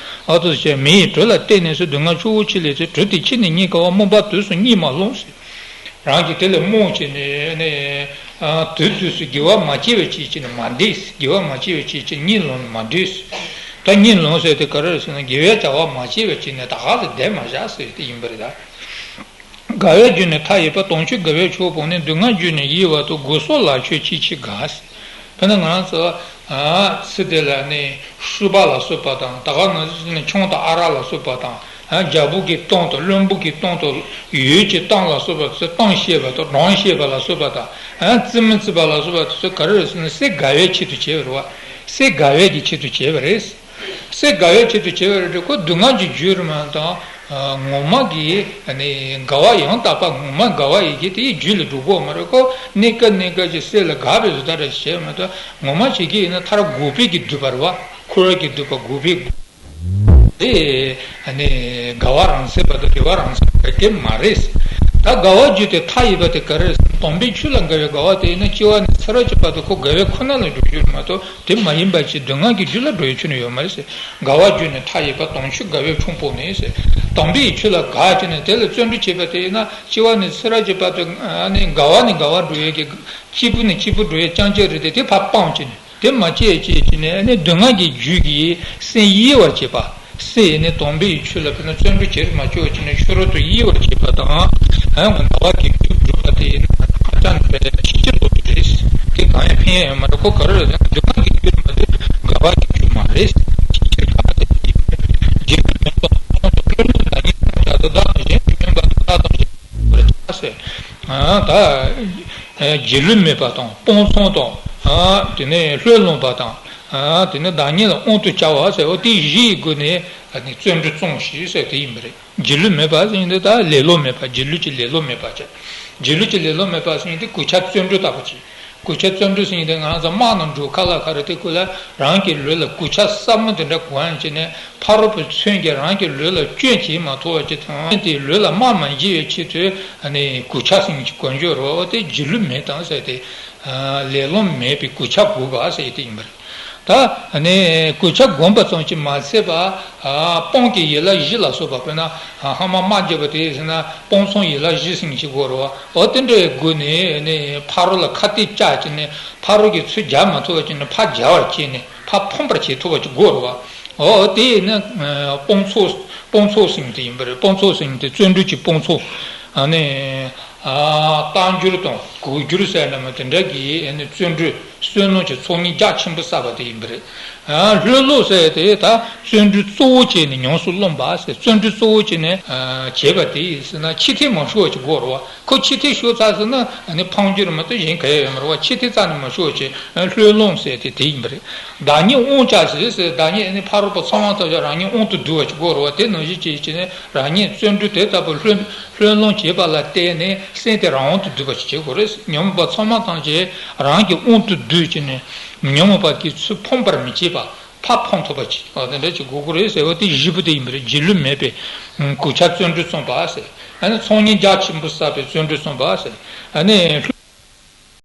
ཨ་ཏོ་ཟེར་མི་ཡི་དྲོད་ལ་བརྟེན་ནས་སུ་སྡུག་བསྔལ་ཆུ་བོ་ཆེ་ལས་ཚེ་དྲོད་དེ་ཆུ་ནི་རྙེད་དཀའ་བ། རྨོངས་པ་དུས་སུ་རྙེད་མ་ལོང་ཟེར། རང་གིས་དེ་ལ་རྨོངས་བྱས་ནས་ནས་དུས་དུས་སུ་དགེ་བ་མ་སྐྱེས་པའི་ཕྱིར་ཅིག་ནི་མ་འདས། དགེ་བ་མ་སྐྱེས་པའི་ཕྱིར་ཅིག་རྙེད་ལོང་ནི་མ་འདས། ད་རྙེད་ལོང་ཟེར་དེ་ག་རེ་རེད་ཟེར་ན་དགེ་བའི་བྱ་བ་མ་སྐྱེས་པའི་ཕྱིར་ནི་ད་ག་ལ་བསྡད་མ་བཞག་ཟེར་དེ་ཡིན་པ་རེད་ད། དགའ་བའི་རྒྱུ་ནི་མཐའ་ཡས་པ། དུང་ཆོས་དགའ་བའི་ཆོས་སྤངས་ནས། སྡུག་བསྔལ་རྒྱུ་ནི་ཡིད་འོང་དུ། དགོས་སོགས་ལ་ཆོས་ཅི་མཆིས་དགའ་ཟེར། དཔེར་ན་ང་རང་ཚོ་ཚེ་འདི་ལ་ནི་ཤུག་པ་ལ་སོགས་པ་དང་ད་ག་ནང་བཞིན་ནི་ཆང་དང་ཨ་རག་ལ་སོགས་པ་དང་རྒྱལ་པོ་གི་གཏམ་དང་བློན་པོ་གི་གཏམ་དང་ཡུལ་གྱི་གཏམ་ལ་སོགས་པ་ཚོ་གཏམ་བཤད་པ་དང་སྒྲུང་བཤད་པ་ལ་སོགས་པ་དང་རྩེད་མོ་རྩེ་བ་ལ་སོགས་པ་དེ་ཚོ་ག་རེ་རེད་ཟེར་ན་སེམས་དགའ་བའི་ཆེད་དུ་བྱས་པ་རེད་བ། སེམས་དགའ་བའི་གི་ཆེད་དུ་བྱས་པ་རེད། སེམས་དགའ་བའི་ཆེད་དུ་བྱས་པ་རེད་དེ་ཁོ་སྡུག་བསྔལ་གྱི་རྒྱུ་རེད་མ་གཏོགས་ངོ་མ་གི་ནི་དགའ་བ་ཡང་དག་པ་ངོ་མ་དགའ་བ་ཡི་གེ་དེའི་རྒྱུད་ལ་འགྲོ་གི་ཡོད་མ་རེད་ཁོ། གནས་སྐབས་གནས་སྐབས་ཀྱི་སེམས་ལ་དགའ་བའི་བཟོ་ལྟ་རེ་བྱས་མ་གཏོགས་ངོ་མ་བྱེད་ཀྱི་ཡིན་ན་མཐར་འགོག་པའི་གི་སྡིག་པ་རེད་བ། འཁོར་བའི་གི་སྡིག་པ་འགོག་པའི་དེ་ནི་དགའ་བ་རང་མཚན་པ་དང་དགེ་བ་རང་མཚན་པ་དེ་མ་རེད། ད་དགའ་བ་རྒྱུ་དེ་མཐའ་ཡས་པ་དེ་ག་རེ་རེད། དམ་པའི་ཆོས་ལ་དགའ་བའི་དགའ་བ་དེ་ཡིན་ན་སྐྱེ་བ་ནས་ཚེ་རབས་ཀྱི་བར་དུ་ཁོ་དགའ་བའི་ཁོ་ན་ལ་འགྲོ་རྒྱུ་རེད་མ་གཏོགས་དེ་མ་ཡིན་པ་ཅིག་སྡུག་བསྔལ་གྱི་རྒྱུ་ལ་འགྲོ་ཡའི་ཆོས་ནི་ཡོད་མ་རེད་ཟེར། དགའ་བ་རྒྱུ་ནི་མཐའ་ཡས་པ། དམ་ཆོས་དགའ་བའི་ཆོས་སྤངས་ནས་ཟེར། དམ་པའི་ཆོས་ལ་དགའ་བྱས་ནས་དེ་ལ་བརྩོན་འགྲུས་བྱས་པ་དེ་ཡིན་ན་སྐྱེ་བ་ནས་ཚེ་རབས་ཀྱི་བར་དུ་ནི་དགའ་བ་ནས་དགའ་བར་འགྲོ་ཡའི་གི་སྐྱིད་པོ་ནས་སྐྱིད་པོ་འགྲོ་ཡའི་རྐྱང་རྐྱང་རེད་དེ་དེ་ཕར་སྤངས་བྱས་ནས། དེ་མ་བྱས་བྱས་བྱས་ནས་ནི་སྡུག་བསྔལ་གྱི་རྒྱུ་གིས་སེམས་གཡེང་བར་བྱེད་པ། སེམས་ནི་དམ་པའི་ཆོས་ལ་དཔེར་ན་བརྩོན་འགྲུས་བྱེད་མ་བཅུག་བྱས་ནས་ཤོར་དུ་གཡེང་བར་བྱེད་པ་དང་། ཨ་ནི་དགའ་བ་གི་རྒྱུ་སྒྲུབ་པ་དེ་ཡིན་ན་ཧ་ཅང་ནས་ཕལ་ཆེར་ལོག་གི་རེད། དེ་གང་ཡང་ཕན་ཡ་ཡོད་མ་རེད་ཁོ། ག་རེ་རེད་ཟེར་ན་སྡུག་བསྔལ་གྱི་རྒྱུ་མ་རེད། དགའ་བ་གི་རྒྱུ་མ་རེད། ཕལ་ཆེར་དགའ་བ་དེ་ཡིན། རྒྱུ་མེད་པ་ཁོང་དུ་ཀུན་སློང་དང་ཉེ་བར་བྱ་དག་བདག་དང་གཞན་དུ་སྨོན་པ་དང་བདག་དང་གཞན་དུ་སྨོན་པར་བྱ་ཟེར། ད་རྗེས་ལུས་མེད་པ་དང་སྤང་ཚང་དང་། དེ་ནས་ལྷོད་ལྷུང་བ་དང་། དེ་ནས་བདག་ཉིད་ལ་དབང་དུ་བྱ་བ་ཟེར་བ་དེ་བཞིའི་སྒོ་ནས་བརྩོན་འགྲུས་བསྐྱངས་ཤིག་ཟེར་དེ་ཡིན་པ་རེད། རྗེས་ལུས་མེད་པ་ཟེར་མཁན་དེ་ད་ལེ་ལོ་མེད་པ། རྗེས་ལུས་ཀྱི་ལེ་ལོ་མེད་པ་བྱས། རྗེས་ལུས་ཀྱི་ལེ་ལོ་མེད་པ་ཟེར་མཁན་དེ་གུས་ཕྱག་བརྩོན་འགྲུས་ལྟ་བུ་བྱས། གུས་ཕྱག་བརྩོན་འགྲུས་ཟེར་མཁན་དེ་ང་ཚོ་དམག་ནང་འགྲོ་ཁ་ལག་ཁ་རེད་དེ་ཁོ་ལ་རང་གི་ལུས་ལ་གུས་ཕྱག་ཟབ་མོ་དེ་འདྲ་གོན་བྱས་ནས། ཕ་རོལ་པོའི་མཚོན་གྱིས་རང་གི་ལུས་ལ་སྐྱོན་བྱེད་མ་ཐུབ་པ་ཅིག་དང་། དེའི་ལུས་ལ་རྨ་མ་འབྱིན་པའི་ཆེད་དུ་ནི་གུས་ཕྱག་ཟེར་མཁན་ཅིག་གོན་རྒྱུ་རེད་བ། དེ་རྗེས་ལུས་མེད་དང་ཟེར་ཏེ། ལེ་ལོ་མེད་པའི་གུས་ཕྱག་དགོས་པ་ཟེར་དེ་ཡིན་པ་རེད། ད་ནི་གུས་ཕྱག་བསྒོམས་པ་ཙམ་གྱིས་མ་ཚད་པ། སྤང་གི་ཡན་ལག་བཞི་ལ་སོགས་པ། དཔེར་ན་སྔ་མ་དམག་རྒྱབ་པ་དེ་ཟེར་ན་སྤང་ཚང་ཡན་ལག་བཞི་ཟེར་མཁན་ཅིག་དགོས་རེད་བ། འོ་དེ་འདྲའི་སྒོ་ནས་ནི་ཕ་རོལ་ལ་ཁ་གཏད་བཅག་བྱས་ནས་ཕ་རོལ་གྱི་ཚུར་རྒྱག་མ་ཐུབ་པ་བྱས་ནས་ཕར་རྒྱག་པར་བྱས་ནས། ཕར་ཕམ་པར་བྱེད་ཐུབ་པ་ཅིག་དགོས་རེད་བ། འོ་དེ་ཡིན་ན་སྤང་ཚོགས། སྤང་ཚོགས་ཟེར་མཁན་དེ་ཡིན་པ་རེད། སྤང་ཚོགས་ཟེར་མཁན་དེ་བརྩོན་འགྲུས་ཀྱི་སྤང་ཚོགས། ཨ་ནི་ཨ་རྟག་འགྱུར་དང་གོ་འགྱུར་ཟེར་ན་མ་དེ་འདྲ་གི་ཨ་ནི་བརྩོན་འགྲུས་ བསོད་ནམས་ཀྱི་ཚོགས་གཉིས་རྒྱ་ཆེན་པོ་བསགས་པ་དེ་ཡིན་པ་རེད། ཨ། ལྷོད་ལྷོད་ཟེར་དེ་ད་བརྩོན་འགྲུས་གཙོ་བོ་བྱས་ནས་ཉམས་སུ་བླངས་པ་ཟེར། བརྩོན་འགྲུས་གཙོ་བོ་བྱས་ནས་ཨ་བྱས་པ་དེ་ཡིན་ཟེར་ན། ཕྱི་ཐལ་མ་ཤོར་བ་ཅིག་དགོས་རེད་བ། ཁོ་ཕྱི་ཐལ་ཤོར་ཚར་ཟེར་ན་ཨ་ནི་ཕངས་རྒྱུ་རེད་མ་གཏོགས་གཞན་ག་ཡང་ཡོད་མ་རེད་བ། ཕྱི་ཐལ་རྩ་ནས་མ་ཤོར་བ་བྱས་ལྷོད་ལྷོད་ཟེར་དེ་དེ་ཡིན་པ་རེད། བདག་ཉིད་དབང་བྱ་ཟེར་ཟེར། བདག་ཉིད་ཨ་ནི་ཕ་རོལ་པོ་ཚང་མ་ཐམས་ཅད་རང་ཉིད་དབང་དུ་བསྡུ་བ་ཅིག་དགོས་རེད་བ། དེ་ནང་བཞིན་བྱས་བྱས་ནས་རང་ཉིད་བརྩོན་འགྲུས་དེ་ལྟ་བུ་ལྷོད་ལྷོད་ལྷོད་བྱས་པ་ལ་བརྟེན་ནས་སེམས་དེ་རང་དབང་དུ་བསྡུ་བ་ཅིག་བྱེད་དགོས་རེད། ཉོན་མོངས་པ་ཚང་མ་ཐམས་ཅད་རང་གི་དབང་དུ་བསྡུས་བྱས་ནས་ཉོན་མོངས་པ་གི་ཚུལ་ཕམ་པར་མི་བྱེད་པ། ཕར་ཕམ་ཐུབ་པ་ཅིག་ཨ་དེ་འདྲ་ཅིག་དགོས་ཀྱི་རེད་ཟེར་བ་དེ་བཞི་པོ་དེ་ཡིན་པ་རེད། རྗེས་ལུས་མེད་པའི་གུས་ཕྱག་བརྩོན་འགྲུས་བརྩམས་པ་ཟེར། ཨ་ནི་ཚོགས་གཉིས་རྒྱ་ཆེན་པོ་བསགས་པའི་བརྩོན་འགྲུས་བརྩམས་པ་ཟེར། ཨ་ནི་